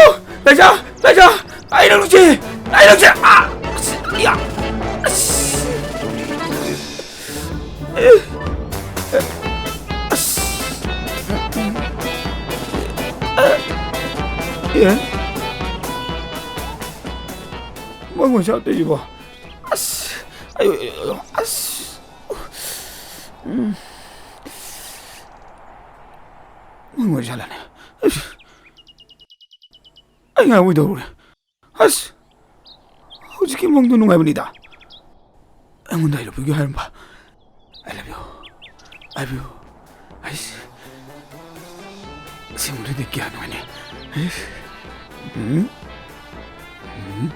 ꯂꯩꯖꯥ, ꯂꯩꯖꯥ, ꯑꯩ ꯅꯪ ꯅꯨꯡꯁꯤ꯫ ꯑꯩ ꯅꯪ ꯅꯨꯡꯁꯤ꯫ ꯑꯥ, ꯑꯁ, ꯑꯌꯥ, ꯑꯁ꯫ ꯑꯦ, ꯑꯦ, ꯃꯣꯏ ꯆꯥꯛ ꯇꯧꯏꯁꯤꯕꯣ? ꯑꯁ! ꯑꯌꯣ, ꯑꯌꯣ, ꯑꯌꯣ, ꯑꯁ! ꯎꯝ. ꯃꯣꯏ ꯃꯣꯏ ꯆꯥꯠꯂꯅꯦ꯫ ꯑꯁ! ꯑꯩ ꯉꯥꯏꯕ ꯀꯩꯗꯧꯔꯨꯔꯦ? ꯑꯁ! ꯍꯧꯖꯤꯛꯀꯤ ꯃꯪꯗꯣ ꯅꯨꯡꯉꯥꯏꯕꯅꯤꯗ꯫ ꯑꯩꯉꯣꯟꯗ "I love you" ꯍꯥꯏꯔꯝꯕ꯫ "I love you, I love you." ꯑꯩꯁ, ꯑꯁꯦꯡꯕꯗꯨꯗꯤ ꯀꯌꯥ ꯅꯨꯡꯉꯥꯏꯅꯤ꯫ ꯑꯩꯁ, ꯎꯝ, ꯎꯝ꯫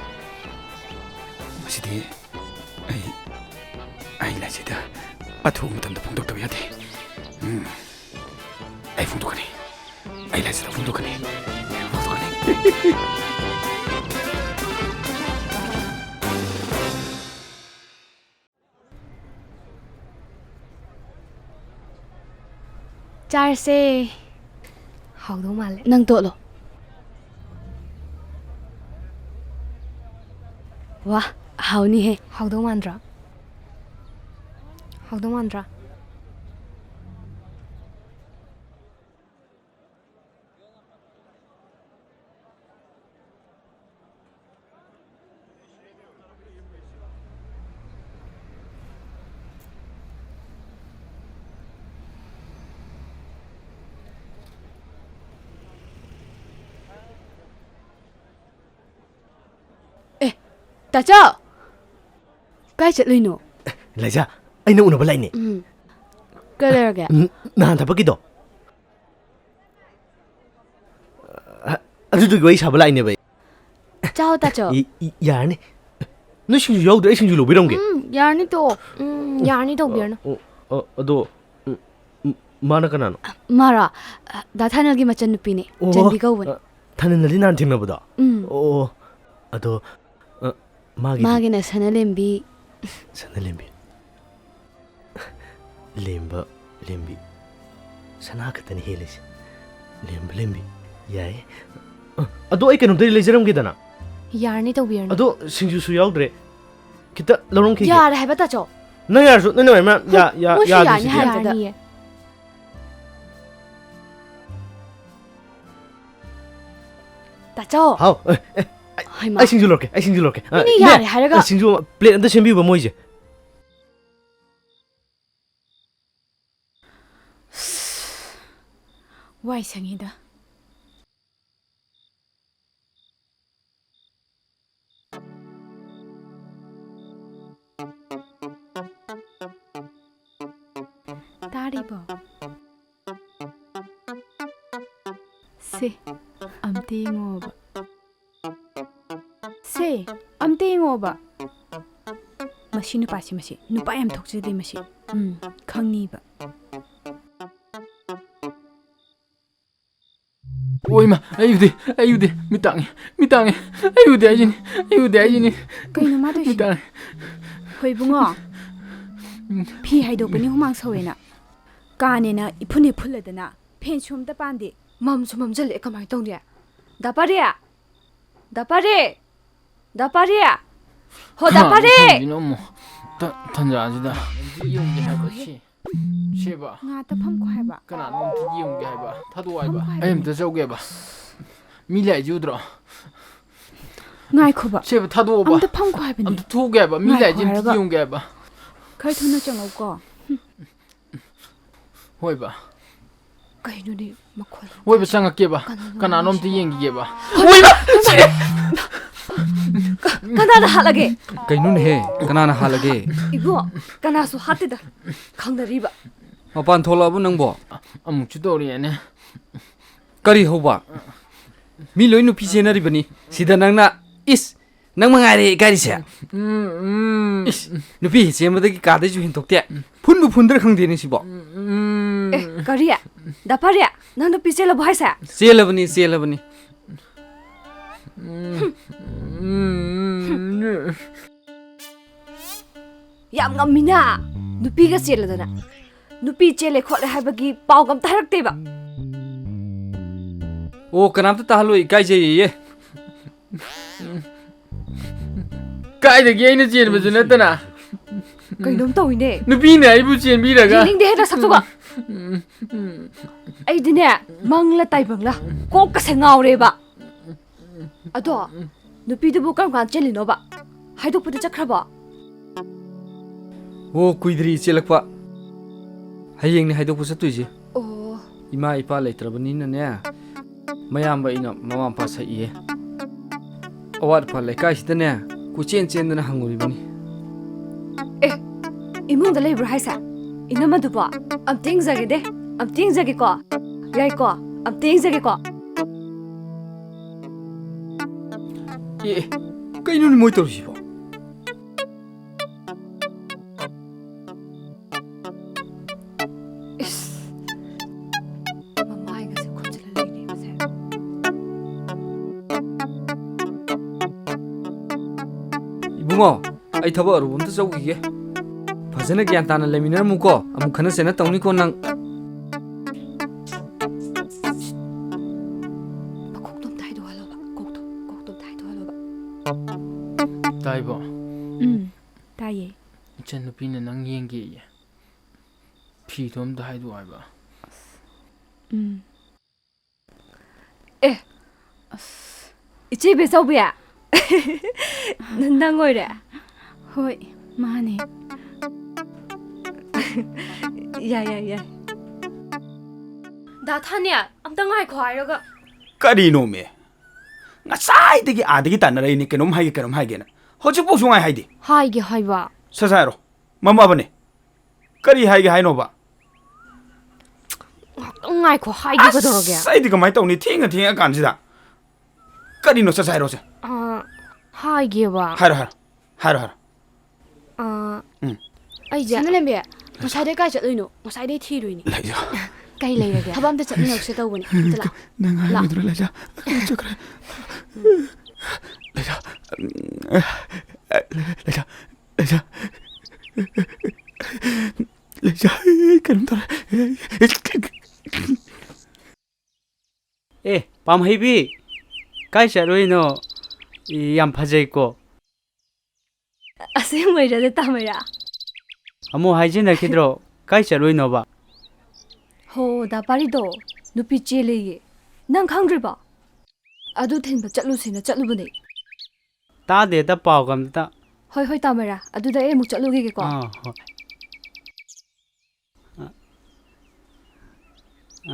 ꯉꯁꯤꯗꯤ ꯑꯩ, ꯑꯩ ꯂꯥꯏꯁꯤꯗ ꯑꯊꯨꯕ ꯃꯇꯝꯗ ꯐꯣꯡꯗꯣꯛꯇꯕ ꯌꯥꯗꯦ꯫ ꯎꯝ꯫ ꯑꯩ ꯐꯣꯡꯗꯣꯛꯀꯅꯤ꯫ ꯑꯩ ꯂꯥꯏꯁꯤꯗ ꯐꯣꯡꯗꯣꯛꯀꯅꯤ꯫ ꯐꯣꯡꯗꯣꯛꯀꯅꯤ꯫ ꯆꯥꯔꯁꯦ꯫ ꯍꯥꯎꯗꯧ ꯃꯥꯜꯂꯦ꯫ ꯅꯪ ꯇꯣꯠꯂꯣ꯫ ꯋꯥ, ꯍꯥꯎꯅꯤꯍꯦ꯫ ꯍꯥꯎꯗꯧ ꯃꯥꯟꯗ꯭ꯔꯣ? ꯍꯥꯎꯗꯧ ꯃꯥꯟꯗ꯭ꯔꯣ? ꯑꯦ, ꯇꯥꯆꯧ! ꯀꯥꯏ ꯆꯠꯂꯨꯏꯅꯣ? ꯂꯩꯖꯥ, ꯑꯩꯅ ꯎꯅꯕ ꯂꯥꯛꯏꯅꯦ꯫ ꯎꯝ꯫ ꯀꯩ ꯂꯩꯔꯒꯦ? ꯎꯝ, ꯅꯍꯥꯟ ꯊꯕꯛꯀꯤꯗꯣ꯫ ꯑ, ꯑꯗꯨꯗꯨꯒꯤ ꯋꯥꯔꯤ ꯁꯥꯕ ꯂꯥꯛꯏꯅꯦꯕ ꯑꯩ꯫ ꯆꯥꯎ, ꯇꯥꯆꯧ꯫ ꯏ-, ꯏ-, ꯌꯥꯔꯅꯤ꯫ ꯅꯣꯏ ꯁꯤꯡꯖꯨ ꯌꯥꯎꯗ꯭ꯔꯦ, ꯑꯩ ꯁꯤꯡꯖꯨ ꯂꯧꯕꯤꯔꯝꯒꯦ꯫ ꯎꯝ, ꯌꯥꯔꯅꯤ ꯇꯣ꯫ ꯎꯝ, ꯌꯥꯔꯅꯤ ꯇꯧꯕꯤꯔꯅꯨ꯫ ꯑꯣ, ꯑꯣ, ꯑꯗꯣ, ꯎꯝ, ꯎꯝ, ꯃꯥꯅ ꯀꯅꯥꯅꯣ? ꯃꯥꯔꯣ? ꯗꯥ ꯊꯥꯏꯅꯦꯜꯒꯤ ꯃꯆꯟꯅꯨꯄꯤꯅꯦ꯫ ꯑꯣ, ꯆꯟꯕꯤ ꯀꯧꯕꯅꯦ꯫ ꯑ, ꯊꯥꯏꯅꯦꯜꯅꯗꯤ ꯅꯍꯥꯟ ꯊꯦꯡꯅꯕꯗꯣ? ꯎꯝ꯫ ꯑꯣ, ꯑꯗꯣ, ꯑ, ꯃꯥꯒꯤꯗꯤ? ꯃꯥꯒꯤꯅ ꯁꯅꯥꯂꯦꯝꯕꯤ꯫ ꯁꯅꯥꯂꯦꯝꯕꯤ꯫ ꯂꯦꯝꯕ ꯂꯦꯝꯕꯤ꯫ ꯁꯅꯥ ꯈꯛꯇꯅꯤ ꯍꯦꯜꯂꯤꯁꯦ꯫ ꯂꯦꯝꯕ ꯂꯦꯝꯕꯤ꯫ ꯌꯥꯏ꯫ ꯑ, ꯑꯗꯣ ꯑꯩ ꯀꯩꯅꯣꯝꯇꯗꯤ ꯂꯩꯖꯔꯝꯒꯦꯗꯅ꯫ ꯌꯥꯔꯅꯤ, ꯇꯧꯕꯤꯔꯅꯨ꯫ ꯑꯗꯣ ꯁꯤꯡꯖꯨꯁꯨ ꯌꯥꯎꯗ꯭ꯔꯦ꯫ ꯈꯤꯇ ꯂꯧꯔꯝꯈꯤꯒꯦ꯫ ꯌꯥꯔꯦ ꯍꯥꯏꯕ, ꯇꯥꯆꯧ꯫ ꯅꯪ ꯌꯥꯔꯁꯨ, ꯅꯣꯏ ꯅꯃꯥꯏ ꯃꯌꯥꯝ ꯌꯥ-, ꯌꯥ-, ꯃꯣꯏꯁꯨ ꯌꯥꯗ꯭ꯔꯤꯁꯤꯗꯤ꯫ ꯌꯥꯅꯤ ꯍꯥꯏꯔꯝꯕꯗ꯫ ꯌꯥꯔꯅꯤꯌꯦ꯫ ꯇꯥꯆꯧ꯫ ꯍꯥꯎ꯫ ꯑꯦ, ꯑꯦ꯫ ꯍꯩꯃꯥ꯫ ꯑꯩ ꯁꯤꯡꯖꯨ ꯂꯧꯔꯛꯀꯦ, ꯑꯩ ꯁꯤꯡꯖꯨ ꯂꯧꯔꯛꯀꯦ꯫ ꯑ, ꯃꯤꯅ ꯏꯅꯦ, ꯌꯥꯔꯦ ꯍꯥꯏꯔꯒ꯫ ꯑ, ꯁꯤꯡꯖꯨ plate ꯑꯝꯇ ꯁꯦꯝꯕꯤꯌꯨꯕ ꯃꯣꯏꯁꯦ꯫ ꯋꯥꯏ ꯁꯪꯉꯤꯗ꯫ ꯇꯥꯔꯤꯕꯣ? ꯁꯦ, ꯑꯝꯇ ꯌꯦꯡꯉꯣꯕ꯫ ꯁꯦ, ꯑꯝꯇ ꯌꯦꯡꯉꯣꯕ꯫ ꯃꯁꯤ ꯅꯨꯄꯥꯁꯤ, ꯃꯁꯤ ꯅꯨꯄꯥ ꯌꯥꯝ ꯊꯣꯛꯆꯗꯦ ꯃꯁꯤ꯫ ꯎꯝ, ꯈꯪꯅꯤꯕ꯫ ꯑꯣꯏꯃ, ꯑꯩ ꯎꯗꯦ, ꯑꯩ ꯎꯗꯦ, ꯃꯤꯠ ꯇꯥꯡꯉꯦ, ꯃꯤꯠ ꯇꯥꯡꯉꯦ, ꯑꯩ ꯎꯗꯦ ꯍꯥꯏꯁꯤꯅꯤ, ꯑꯩ ꯎꯗꯦ ꯍꯥꯏꯁꯤꯅꯤ꯫ ꯀꯩꯅꯣ ꯃꯥ ꯇꯧꯏꯁꯤꯅ? ꯃꯤꯠ ꯇꯥꯡꯉꯦ꯫ ꯍꯣꯏ ꯏꯕꯨꯡꯉꯣ, ꯐꯤ ꯍꯥꯏꯗꯣꯛꯄꯅꯤ ꯍꯨꯃꯥꯡ ꯁꯧꯋꯦꯅ꯫ ꯀꯥꯅꯦꯅ ꯏꯐꯨꯟ ꯍꯦꯛ ꯐꯨꯜꯂꯗꯅ ꯐꯦꯟꯁꯨ ꯑꯝꯇ ꯄꯥꯟꯗꯦ꯫ ꯃꯝꯁꯨ ꯃꯝꯖꯜꯂꯛꯑꯦ, ꯀꯃꯥꯏꯅ ꯇꯧꯅꯤ? ꯗꯥ ꯄꯥꯔꯦ! ꯗꯥ ꯄꯥꯔꯦ! ꯗꯥ ꯄꯥꯔꯦ! ꯍꯣ, ꯗꯥ ꯀꯅꯥꯅꯣ ꯄꯥꯔꯦ! ꯈꯪꯗꯦꯅꯣ ꯑꯃꯨꯛ ꯇ-, ꯇꯟꯖꯥꯁꯤꯗ꯫ ꯌꯦꯡꯒꯦ ꯍꯥꯏꯕ ꯁꯤ꯫ ꯁꯤꯕ꯫ ꯉꯥꯛꯇ ꯐꯝꯈꯣ ꯍꯥꯏꯕ꯫ ꯀꯅꯥꯅꯣ ꯑꯝꯇ ꯌꯦꯡꯒꯦ ꯍꯥꯏꯕ? ꯊꯥꯗꯣꯛꯑꯣ ꯍꯥꯏꯕ꯫ ꯐꯝꯈꯣ ꯍꯥꯏꯕꯅꯦ꯫ ꯑꯩ ꯑꯝꯇ ꯆꯧꯒꯦꯕ꯫ ꯃꯤ ꯂꯥꯛꯏꯁꯦ ꯎꯗ꯭ꯔꯣ? ꯉꯥꯏꯈꯣꯕ꯫ ꯁꯤꯕ, ꯊꯥꯗꯣꯛꯑꯣꯕ꯫ ꯑꯝꯇ ꯐꯝꯈꯣ ꯍꯥꯏꯕꯅꯦ꯫ ꯑꯝꯇ ꯊꯣꯛꯎꯒꯦ ꯍꯥꯏꯕ꯫ ꯃꯤ ꯉꯥꯏꯈꯣ ꯂꯥꯛꯏꯁꯦ ꯑꯝꯇ ꯍꯥꯏꯔꯒ꯫ ꯌꯦꯡꯒꯦ ꯍꯥꯏꯕ꯫ ꯈꯔ ꯊꯨꯅ ꯆꯪꯉꯛꯎꯀꯣ꯫ ꯍꯣꯏꯕ꯫ ꯀꯩꯅꯣꯅꯦ ꯃꯈꯣꯜ? ꯍꯣꯏꯕ, ꯆꯪꯉꯛꯀꯦꯕ꯫ ꯀꯅꯥꯅꯣ ꯀꯅꯥꯅꯣ ꯑꯝꯇ ꯍꯥꯏꯁꯤꯕꯣ? ꯌꯦꯡꯈꯤꯒꯦꯕ꯫ ꯍꯣꯏꯕ! ꯀ-, ꯀꯅꯥꯅ ꯍꯥꯠꯂꯒꯦ? ꯀꯩꯅꯣꯅꯦꯍꯦ? ꯀꯅꯥꯅ ꯍꯥꯠꯂꯒꯦ? ꯏꯕꯣ, ꯀꯅꯥꯁꯨ ꯍꯥꯠꯇꯦꯗ꯫ ꯈꯪꯅꯔꯤꯕ꯫ ꯃꯄꯥꯟ ꯊꯣꯛꯂꯛꯑꯕꯣ ꯅꯪꯕꯣ? ꯑꯃꯨꯛꯁꯨ ꯇꯧꯔꯤꯅꯦ꯫ ꯀꯔꯤ ꯍꯧꯕ? ꯃꯤ ꯂꯣꯏ ꯅꯨꯄꯤ ꯆꯦꯟꯅꯔꯤꯕꯅꯤ꯫ ꯁꯤꯗ ꯅꯪꯅ, ꯏꯁ, ꯅꯪ ꯃꯉꯥꯏꯔꯦ ꯏꯀꯥꯏꯔꯤꯁꯦ꯫ ꯎꯝ, ꯎꯝ꯫ ꯏꯁ, ꯅꯨꯄꯤ ꯆꯦꯟꯕꯗꯒꯤ ꯀꯥꯗꯩꯁꯨ ꯍꯦꯟꯗꯣꯛꯇꯦ꯫ ꯐꯨꯟꯕꯨ ꯐꯨꯟꯗ꯭ꯔꯥ ꯈꯪꯗꯦꯅꯦ ꯁꯤꯕꯣ꯫ ꯎꯝ꯫ ꯑꯦ, ꯀꯔꯤ? ꯗꯥ ꯄꯥꯔꯦ, ꯅꯪ ꯅꯨꯄꯤ ꯆꯦꯜꯂꯕꯣ ꯍꯥꯏꯁꯦ? ꯆꯦꯜꯂꯕꯅꯤ, ꯆꯦꯜꯂꯕꯅꯤ꯫ ꯎꯝ꯫ ꯌꯥꯝ ꯉꯝꯃꯤꯅ, ꯅꯨꯄꯤꯒ ꯆꯦꯜꯂꯗꯅ꯫ ꯅꯨꯄꯤ ꯆꯦꯜꯂꯦ ꯈꯣꯠꯂꯦ ꯍꯥꯏꯕꯒꯤ ꯄꯥꯎꯒ ꯑꯝꯇ ꯍꯥꯏꯔꯛꯇꯦꯕ꯫ ꯑꯣ, ꯀꯅꯥꯝꯇ ꯇꯥꯍꯜꯂꯣꯏ, ꯏꯀꯥꯏꯖꯩꯌꯦ꯫ ꯀꯥꯏꯗꯒꯤ ꯑꯩꯅ ꯆꯦꯟꯕꯁꯨ ꯅꯠꯇꯅ꯫ ꯀꯩꯅꯣꯝ ꯇꯧꯏꯅꯦ꯫ ꯅꯨꯄꯤꯅ ꯑꯩꯕꯨ ꯆꯦꯟꯕꯤꯔꯒ꯫ ꯌꯦꯡꯅꯤꯡꯗꯦꯍꯦ ꯅꯁꯛꯇꯨꯒ꯫ ꯑꯩꯗꯤꯅꯦ, ꯃꯪꯂ ꯇꯥꯏꯕꯪꯂ ꯀꯣꯛꯀꯁꯦ ꯉꯥꯎꯔꯦꯕ꯫ ꯑꯗꯣ, ꯅꯨꯄꯤꯗꯨꯕꯨ ꯀꯔꯝ ꯀꯥꯟ ꯆꯦꯜꯂꯤꯅꯣꯕ? ꯍꯥꯏꯗꯣꯛꯄꯗꯤ ꯆꯠꯈ꯭ꯔꯕꯣ? ꯑꯣ, ꯀꯨꯏꯗ꯭ꯔꯤ ꯆꯦꯜꯂꯛꯄ꯫ ꯍꯌꯦꯡꯅꯦ ꯍꯥꯏꯗꯣꯛꯄ ꯆꯠꯇꯣꯏꯁꯦ꯫ ꯑꯣ꯫ ꯏꯃꯥ ꯏꯄꯥ ꯂꯩꯇ꯭ꯔꯕꯅꯤꯅꯅꯦ, ꯃꯌꯥꯝꯕ ꯑꯩꯅ ꯃꯃꯥ ꯃꯄꯥ ꯁꯛꯏꯌꯦ꯫ ꯑꯋꯥꯠ ꯑꯄꯥ ꯂꯩꯀꯥꯏꯁꯤꯗꯅꯦ ꯀꯣꯏꯆꯦꯟ ꯆꯦꯟꯗꯅ ꯍꯪꯉꯨꯔꯤꯕꯅꯤ꯫ ꯑꯦ, ꯏꯃꯨꯡꯗ ꯂꯩꯕ꯭ꯔꯣ ꯍꯥꯏꯁꯦ? ꯏꯅꯝꯃꯗꯨꯕꯣ? ꯑꯝꯇ ꯌꯦꯡꯖꯒꯦ ꯗꯦ, ꯑꯝꯇ ꯌꯦꯡꯖꯒꯦꯀꯣ꯫ ꯌꯥꯏꯀꯣ? ꯑꯝꯇ ꯌꯦꯡꯖꯒꯦꯀꯣ꯫ ꯑꯦ, ꯑꯦ, ꯀꯩꯅꯣꯅꯦ ꯃꯣꯏ ꯇꯧꯔꯤꯁꯤꯕꯣ? ꯏꯁ, ꯃꯃꯥꯏꯒꯁꯦ ꯈꯨꯝꯖꯤꯜꯂ ꯂꯩꯔꯦ ꯃꯁꯦ꯫ ꯏꯕꯨꯡꯉꯣ, ꯑꯩ ꯊꯕꯛ ꯑꯔꯨꯕ ꯑꯝꯇ ꯆꯧꯈꯤꯒꯦ꯫ ꯐꯖꯅ ꯒ꯭ꯌꯥꯟ ꯇꯥꯅ ꯂꯩꯃꯤꯟꯅꯔꯝꯃꯨꯀꯣ, ꯑꯃꯨꯛ ꯈꯠꯅ ꯆꯩꯅ ꯇꯧꯅꯤꯀꯣ ꯅꯪ꯫ ꯃꯀꯣꯛꯇꯣ ꯑꯝꯇ ꯍꯥꯏꯗꯣꯛꯍꯜꯂꯣꯕ, ꯀꯣꯛꯇꯣ, ꯀꯣꯛꯇꯣ ꯑꯝꯇ ꯍꯥꯏꯗꯣꯛꯍꯜꯂꯣꯕ꯫ ꯇꯥꯏꯕꯣ? ꯎꯝ, ꯇꯥꯏꯌꯦ꯫ ꯏꯆꯟꯅꯨꯄꯤꯅ ꯅꯪ ꯌꯦꯡꯒꯦꯌꯦ꯫ ꯐꯤꯗꯣ ꯑꯝꯇ ꯍꯥꯏꯗꯣꯛꯑꯣ ꯍꯥꯏꯕ꯫ ꯎꯝ꯫ ꯑꯦ, ꯑꯁ꯫ ꯏꯆꯦ ꯕꯦꯆꯧꯕꯤ? ꯅ-, ꯅꯪ ꯑꯣꯏꯔꯦ? ꯍꯣꯏ, ꯃꯥꯅꯦ꯫ ꯌꯥꯏ, ꯌꯥꯏ, ꯌꯥꯏ꯫ ꯗꯥ ꯊꯥꯅꯦ, ꯑꯝꯇ ꯉꯥꯏꯈꯣ ꯍꯥꯏꯔꯒ꯫ ꯀꯔꯤꯅꯣꯃꯦ? ꯉꯁꯥꯏꯗꯒꯤ ꯑꯥꯗꯒꯤ ꯇꯥꯟꯅꯔꯛꯏꯅꯦ, ꯀꯩꯅꯣꯝ ꯍꯥꯏꯒꯦ, ꯀꯩꯅꯣꯝ ꯍꯥꯏꯒꯦꯅ꯫ ꯍꯧꯖꯤꯛꯐꯥꯎ ꯁꯨꯡꯍꯥꯏ ꯍꯥꯏꯗꯦ꯫ ꯍꯥꯏꯒꯦ ꯍꯥꯏꯕ꯫ ꯁꯠ ꯁꯠ ꯍꯥꯏꯔꯣ꯫ ꯃꯝꯃꯕꯅꯦ꯫ ꯀꯔꯤ ꯍꯥꯏꯒꯦ ꯍꯥꯏꯅꯣꯕ? ꯉꯥꯛꯇꯪ ꯉꯥꯏꯈꯣ, ꯍꯥꯏꯒꯦ꯫ ꯑꯁ, ꯀꯩꯗꯧꯔꯒꯦ? ꯑꯩꯗꯤ ꯀꯃꯥꯏꯅ ꯇꯧꯅꯤ? ꯊꯦꯡꯅ ꯊꯦꯡꯉꯀꯥꯟꯁꯤꯗ꯫ ꯀꯔꯤꯅꯣ? ꯁꯠ ꯁꯠ ꯍꯥꯏꯔꯣꯁꯦ꯫ ꯑꯥ, ꯍꯥꯏꯒꯦꯕ꯫ ꯍꯥꯏꯔꯣ, ꯍꯥꯏꯔꯣ꯫ ꯍꯥꯏꯔꯣ, ꯍꯥꯏꯔꯣ꯫ ꯑꯥ, ꯎꯝ꯫ ꯑꯩꯁꯦ ꯁꯅꯥꯂꯦꯝꯕꯤ, ꯉꯁꯥꯏꯗꯩ ꯀꯥꯏ ꯆꯠꯂꯨꯏꯅꯣ? ꯉꯁꯥꯏꯗꯩ ꯊꯤꯔꯨꯏꯅꯦ꯫ ꯂꯩꯖꯥ꯫ ꯀꯩ ꯂꯩꯔꯒꯦ? ꯊꯕꯛ ꯑꯝꯇ ꯆꯠꯃꯤꯟꯅꯧꯁꯦ ꯇꯧꯕꯅꯦ꯫ ꯑꯝꯇ ꯂꯥꯛ-, ꯅꯪ ꯂꯥꯛ-, ꯍꯥꯏꯔꯝꯃꯤꯗꯨꯔ, ꯂꯩꯖꯥ? ꯑꯩ ꯆꯠꯈ꯭ꯔꯦ꯫ ꯂꯩꯖꯥ꯫ ꯂꯩꯖꯥ꯫ ꯂꯩꯖꯥ꯫ ꯂꯩꯖꯥ꯫ ꯂꯩꯖꯥ꯫ ꯀꯩꯅꯣꯝ ꯇꯧꯔꯦ꯫ ꯑꯦ, ꯄꯥꯝꯍꯩꯕꯤ, ꯀꯥꯏ ꯆꯠꯂꯨꯏꯅꯣ? ꯌꯥꯝ ꯐꯖꯩꯀꯣ꯫ ꯑꯁꯦꯡꯕꯩꯔꯗ ꯇꯥꯃꯩꯔꯥ? ꯑꯃꯨꯛ ꯍꯥꯏꯖꯤꯟꯅꯈꯤꯗ꯭ꯔꯣ? ꯀꯥꯏ ꯆꯠꯂꯨꯏꯅꯣꯕ? ꯍꯣ, ꯗꯥ ꯄꯥꯔꯤꯗꯣ, ꯅꯨꯄꯤ ꯆꯦꯜꯂꯦꯌꯦ꯫ ꯅꯪ ꯈꯪꯗ꯭ꯔꯤꯕꯣ? ꯑꯗꯨ ꯊꯤꯟꯕ ꯆꯠꯂꯨꯁꯦꯅ ꯆꯠꯂꯨꯕꯅꯦ꯫ ꯇꯥꯗꯦꯗ ꯄꯥꯎꯒ ꯑꯝꯇ꯫ ꯍꯣꯏ, ꯍꯣꯏ, ꯇꯥ ꯃꯩꯔꯥ꯫ ꯑꯗꯨꯗ ꯑꯩ ꯑꯃꯨꯛ ꯆꯠꯂꯨꯈꯤꯒꯦꯀꯣ꯫ ꯑꯥ, ꯍꯣꯏ꯫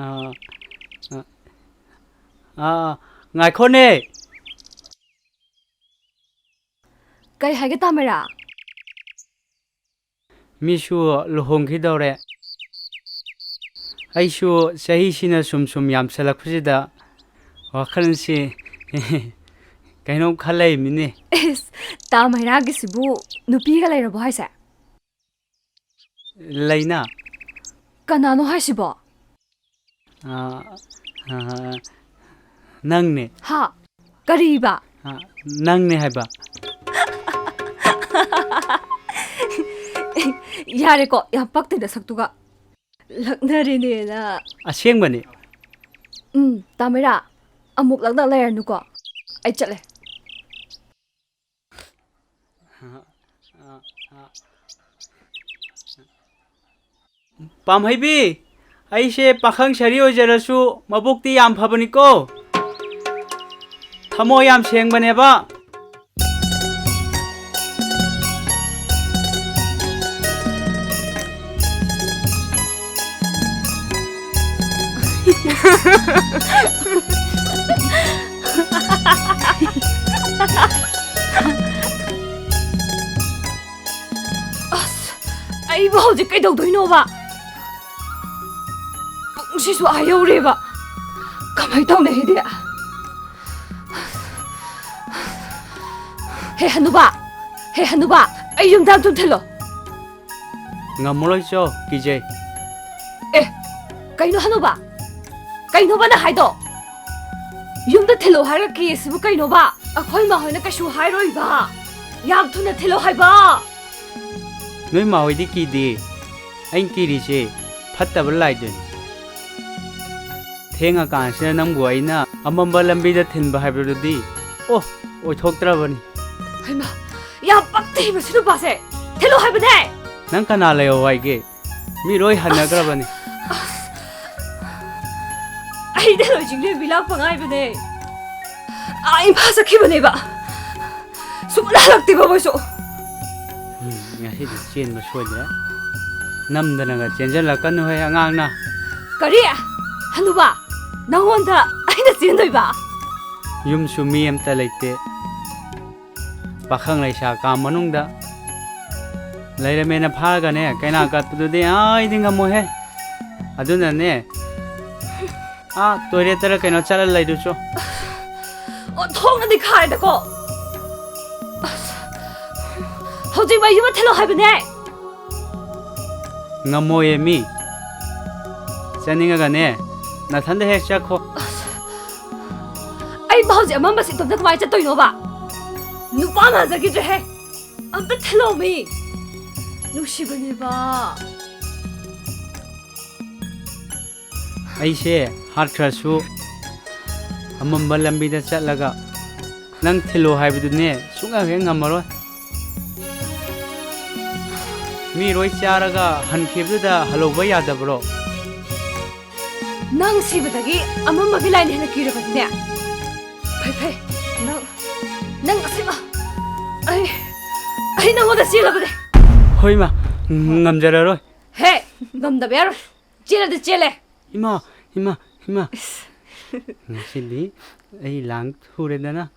ꯑꯥ, ꯑꯥ, ꯑꯥ, ꯉꯥꯏꯈꯣꯅꯦ꯫ ꯀꯩ ꯍꯥꯏꯒꯦ, ꯇꯥ ꯃꯩꯔꯥ? ꯃꯤꯁꯨ ꯂꯨꯍꯣꯡꯈꯤꯗꯧꯔꯦ꯫ ꯑꯩꯁꯨ ꯆꯍꯤꯁꯤꯅ ꯁꯨꯝ ꯁꯨꯝ ꯌꯥꯝꯁꯜꯂꯛꯄꯁꯤꯗ ꯋꯥꯈꯜꯁꯤ ꯀꯩꯅꯣꯝ ꯈꯜ ꯂꯩꯃꯤꯅꯦ꯫ ꯏꯁ, ꯇꯥ ꯃꯩꯔꯥꯒꯤꯁꯤꯕꯨ ꯅꯨꯄꯤꯒ ꯂꯩꯔꯕꯣ ꯍꯥꯏꯁꯦ? ꯂꯩꯅꯥ꯫ ꯀꯅꯥꯅꯣ ꯍꯥꯏꯁꯤꯕꯣ? ꯑꯥ, ꯑꯥ, ꯅꯪꯅꯦ꯫ ꯍꯥ? ꯀꯔꯤꯕ? ꯑꯥ, ꯅꯪꯅꯦ ꯍꯥꯏꯕ꯫ ꯌꯥꯔꯦꯀꯣ, ꯌꯥꯝ ꯄꯛꯇꯦ ꯅꯁꯛꯇꯨꯒ꯫ ꯂꯛꯅꯔꯤꯅꯦꯅ꯫ ꯑꯁꯦꯡꯕꯅꯦ꯫ ꯎꯝ, ꯇꯥ ꯃꯩꯔꯥ, ꯑꯃꯨꯛ ꯂꯛꯅ ꯂꯩꯔꯅꯨꯀꯣ꯫ ꯑꯩ ꯆꯠꯂꯦ꯫ ꯄꯥꯝꯍꯩꯕꯤ, ꯑꯩꯁꯦ ꯄꯥꯈꯪ ꯁꯥꯔꯤ ꯑꯣꯏꯖꯔꯁꯨ ꯃꯕꯨꯛꯇꯤ ꯌꯥꯝ ꯐꯕꯅꯤꯀꯣ꯫ ꯊꯃꯣꯏ ꯌꯥꯝ ꯁꯦꯡꯕꯅꯦꯕ꯫ ꯑꯁ, ꯑꯩꯕꯨ ꯍꯧꯖꯤꯛ ꯀꯩꯗꯧꯗꯣꯏꯅꯣꯕ? ꯄꯨꯡꯁꯤꯁꯨ ꯑꯥ ꯌꯧꯔꯦꯕ꯫ ꯀꯃꯥꯏ ꯇꯧꯅꯤ ꯑꯩꯗꯤ? ꯍꯦ ꯍꯅꯨꯕꯥ! ꯍꯦ ꯍꯅꯨꯕꯥ! ꯑꯩ ꯌꯨꯝꯗ ꯑꯝꯇ ꯊꯤꯜꯂꯣ꯫ ꯉꯝꯃꯔꯣꯏ ꯆꯣ, ꯀꯤꯖꯩ꯫ ꯑꯦ, ꯀꯩꯅꯣ ꯍꯅꯨꯕꯥ? ꯀꯩꯅꯣꯕ ꯅꯪ ꯍꯥꯏꯗꯣ? ꯌꯨꯝꯗ ꯊꯤꯜꯂꯣ ꯍꯥꯏꯔꯒ ꯀꯤꯁꯤꯕꯨ ꯀꯩꯅꯣꯕ? ꯑꯩꯈꯣꯏ ꯃꯥ ꯍꯣꯏꯅ ꯀꯩꯁꯨ ꯍꯥꯏꯔꯣꯏꯕ꯫ ꯌꯥꯝ ꯊꯨꯅ ꯊꯤꯜꯂꯣ ꯍꯥꯏꯕ꯫ ꯅꯣꯏ ꯃꯥ ꯍꯣꯏꯗꯤ ꯀꯤꯗꯦ꯫ ꯑꯩꯅ ꯀꯤꯔꯤꯁꯦ ꯐꯠꯇꯕ ꯂꯥꯏꯗꯨꯅꯤ꯫ ꯊꯦꯡꯉꯀꯥꯟꯁꯤꯗ ꯅꯪꯕꯨ ꯑꯩꯅ ꯑꯃꯝꯕ ꯂꯝꯕꯤꯗ ꯊꯤꯟꯕ ꯍꯥꯏꯕꯗꯨꯗꯤ, ꯑꯣ, ꯑꯣꯏꯊꯣꯛꯇ꯭ꯔꯕꯅꯤ꯫ ꯍꯩꯃꯥ, ꯌꯥꯝ ꯄꯛꯇꯦ ꯃꯁꯤ ꯅꯨꯄꯥꯁꯦ꯫ ꯊꯤꯜꯂꯣ ꯍꯥꯏꯕꯅꯦ꯫ ꯅꯪ ꯀꯅꯥ ꯂꯩꯍꯧ ꯍꯥꯏꯒꯦ? ꯃꯤ ꯂꯣꯏ ꯍꯟꯅꯈ꯭ꯔꯕꯅꯤ꯫ ꯑꯁ, ꯑꯩꯗ ꯂꯣꯏ ꯆꯤꯡꯂꯦꯝꯕꯤ ꯂꯥꯛꯄ ꯉꯥꯏꯕꯅꯦ꯫ ꯑꯥ, ꯏꯝꯐꯥꯜ ꯆꯠꯈꯤꯕꯅꯦꯕ꯫ ꯁꯨꯡꯍꯜꯂꯛꯇꯦꯕ ꯃꯣꯏꯁꯨ꯫ ꯎꯝ, ꯉꯁꯤꯗꯤ ꯆꯦꯟꯕ ꯁꯣꯏꯗ꯭ꯔꯦ꯫ ꯅꯝꯗꯅꯒ ꯆꯦꯟꯖꯜꯂꯛꯀꯅꯨꯍꯦ ꯑꯉꯥꯡꯅ꯫ ꯀꯔꯤ? ꯍꯅꯨꯕ, ꯅꯪꯉꯣꯟꯗ ꯑꯩꯅ ꯆꯦꯟꯗꯣꯏꯕ? ꯌꯨꯝꯁꯨ ꯃꯤ ꯑꯝꯇ ꯂꯩꯇꯦ꯫ ꯄꯥꯈꯪ ꯂꯩꯁꯥ ꯀꯥ ꯃꯅꯨꯡꯗ ꯂꯩꯔꯝꯃꯦꯅ ꯐꯥꯔꯒꯅꯦ, ꯀꯩꯅꯥ ꯀꯠꯄꯗꯨꯗꯤ ꯑꯩꯗꯤ ꯉꯝꯃꯣꯏꯍꯦ꯫ ꯑꯗꯨꯅꯅꯦ, ꯑꯥ, ꯇꯣꯏꯂꯦꯠꯇꯔ ꯀꯩꯅꯣ ꯆꯠꯂ ꯂꯩꯔꯨꯆꯣ꯫ ꯑꯣ, ꯊꯣꯡꯅꯗꯤ ꯈꯥꯔꯦꯗꯀꯣ꯫ ꯑꯁ, ꯍꯧꯖꯤꯛ ꯃꯩ ꯑꯃ ꯊꯤꯜꯂꯣ ꯍꯥꯏꯕꯅꯦ꯫ ꯉꯝꯃꯣꯏꯌꯦ ꯃꯤ꯫ ꯆꯠꯅꯤꯡꯉꯒꯅꯦ, ꯅꯊꯟꯗ ꯍꯦꯛ ꯆꯠꯈꯣ꯫ ꯑꯁ, ꯑꯩꯕꯨ ꯍꯧꯖꯤꯛ ꯑꯃꯝꯕꯁꯤ ꯏꯇꯣꯝꯇ ꯀꯃꯥꯏꯅ ꯆꯠꯇꯣꯏꯅꯣꯕ? ꯅꯨꯄꯥ ꯃꯥꯟꯖꯈꯤꯗ꯭ꯔꯦꯍꯦ꯫ ꯑꯝꯇ ꯊꯤꯜꯂꯣꯃꯤ꯫ ꯅꯨꯡꯁꯤꯕꯅꯦꯕ꯫ ꯑꯩꯁꯦ ꯍꯥꯠꯈ꯭ꯔꯁꯨ ꯑꯃꯝꯕ ꯂꯝꯕꯤꯗ ꯆꯠꯂꯒ ꯅꯪ ꯊꯤꯜꯂꯣ ꯍꯥꯏꯕꯗꯨꯅꯦ ꯁꯨꯡꯉꯝ ꯍꯦꯛ ꯉꯝꯃꯔꯣꯏ꯫ ꯃꯤ ꯂꯣꯏ ꯆꯥꯔꯒ ꯍꯟꯈꯤꯕꯗꯨꯗ ꯍꯜꯍꯧꯕ ꯌꯥꯗꯕ꯭ꯔꯣ? ꯅꯪ ꯁꯤꯕꯗꯒꯤ ꯑꯃꯝꯕꯒꯤ ꯂꯥꯏꯅ ꯍꯦꯟꯅ ꯀꯤꯔꯕꯗꯤꯅꯦ꯫ ꯐꯩ, ꯐꯩ꯫ ꯅꯪ, ꯅꯪ ꯑꯁꯤꯃ꯫ ꯑꯩ, ꯑꯩ ꯅꯪꯉꯣꯟꯗ ꯆꯦꯜꯂꯕꯅꯦ꯫ ꯍꯣꯏ, ꯏꯃꯥ꯫ ꯉꯝꯖꯔꯔꯣꯏ꯫ ꯍꯦ, ꯉꯝꯗꯕ ꯌꯥꯔꯣꯏ꯫ ꯆꯦꯜꯂꯗꯤ ꯆꯦꯜꯂꯦ꯫ ꯏꯃꯥ, ꯏꯃꯥ, ꯏꯃꯥ꯫ ꯉꯁꯤꯗꯤ ꯑꯩ ꯂꯥꯡ ꯊꯨꯔꯦꯗꯅ꯫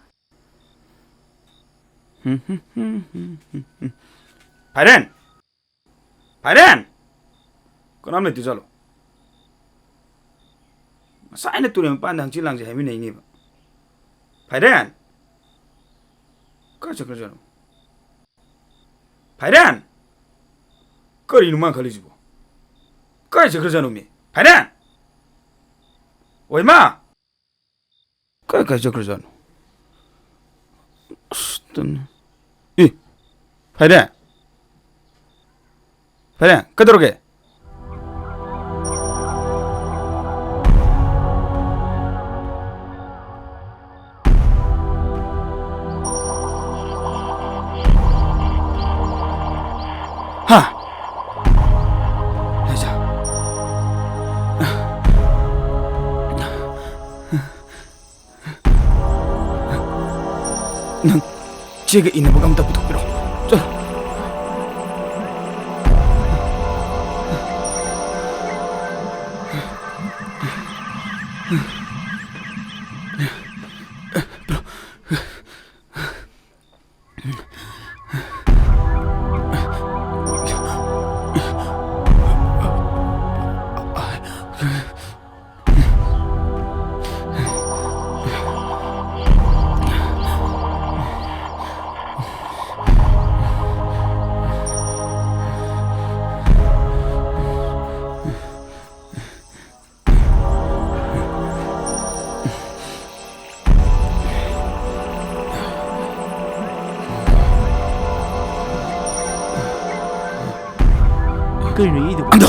ꯐꯥꯏꯔꯦꯟ! ꯐꯥꯏꯔꯦꯟ! ꯀꯅꯥꯝ ꯂꯩꯇ꯭ꯔꯖꯥꯠꯂꯣ? ꯉꯁꯥꯏꯅ ꯇꯨꯔꯦꯜ ꯃꯄꯥꯟꯗ ꯍꯪꯆꯤꯠ ꯂꯥꯡꯁꯦ ꯍꯥꯏꯃꯤꯟꯅꯩꯅꯦꯕ꯫ ꯐꯥꯏꯔꯦꯟ! ꯀꯥꯏ ꯆꯠꯈ꯭ꯔꯖꯥꯠꯅꯣ? ꯐꯥꯏꯔꯦꯟ! ꯀꯔꯤꯅꯣ ꯃꯥꯅ ꯈꯜꯂꯤꯁꯤꯕꯣ? ꯀꯥꯏ ꯆꯠꯈ꯭ꯔꯖꯥꯠꯅꯣ ꯃꯤ? ꯐꯥꯏꯔꯦꯟ! ꯑꯣꯏꯃꯥ! ꯀꯥꯏ ꯀꯥꯏ ꯆꯠꯈ꯭ꯔꯖꯥꯠꯅꯣ? ꯑꯁ, ꯇꯟꯅꯦ꯫ ꯑꯦ! ꯐꯥꯏꯔꯦꯟ! ꯐꯥꯏꯔꯦꯟ, ꯀꯩꯗꯧꯔꯒꯦ? ꯍꯥ? ꯂꯩꯖꯥ꯫ ꯅꯪ ꯑꯩꯒ ꯏꯅꯕꯒ ꯑꯝꯇ ꯄꯨꯊꯣꯛꯄꯤꯔꯣ꯫ ꯆꯠꯂꯣ꯫ ꯀꯩꯅꯣ ꯏꯗꯨꯕꯨ? ꯑꯗꯣ!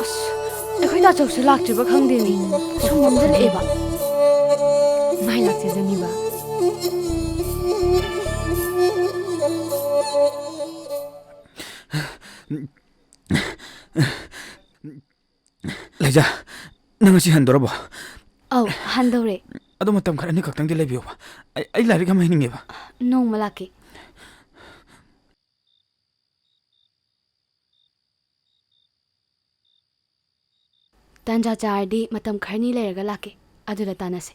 ꯑꯁ, ꯑꯩꯈꯣꯏ ꯇꯥꯆꯧꯁꯨ ꯂꯥꯛꯇ꯭ꯔꯤꯕ ꯈꯪꯗꯦꯅꯦ꯫ ꯁꯨꯝ ꯃꯝꯁꯤꯜꯂꯛꯑꯦꯕ꯫ ꯃꯥꯏ ꯂꯥꯛꯆꯖꯅꯤꯕ꯫ ꯂꯩꯖꯥ, ꯅꯪ ꯉꯁꯤ ꯍꯟꯗꯣꯔꯕꯣ? ꯑꯧ, ꯍꯟꯗꯧꯔꯦ꯫ ꯑꯗꯣ ꯃꯇꯝ ꯈꯔ ꯑꯅꯤꯈꯛꯇꯪꯗꯤ ꯂꯩꯕꯤꯌꯣꯕ꯫ ꯑꯩ, ꯑꯩ ꯂꯥꯏꯔꯤꯛ ꯑꯃ ꯍꯩꯅꯤꯡꯉꯦꯕ꯫ ꯅꯣꯡꯃ ꯂꯥꯛꯀꯦ꯫ ꯇꯥꯟꯖꯥ ꯆꯥꯔꯗꯤ ꯃꯇꯝ ꯈꯔꯅꯤ ꯂꯩꯔꯒ ꯂꯥꯛꯀꯦ, ꯑꯗꯨꯗ ꯇꯥꯟꯅꯁꯦ꯫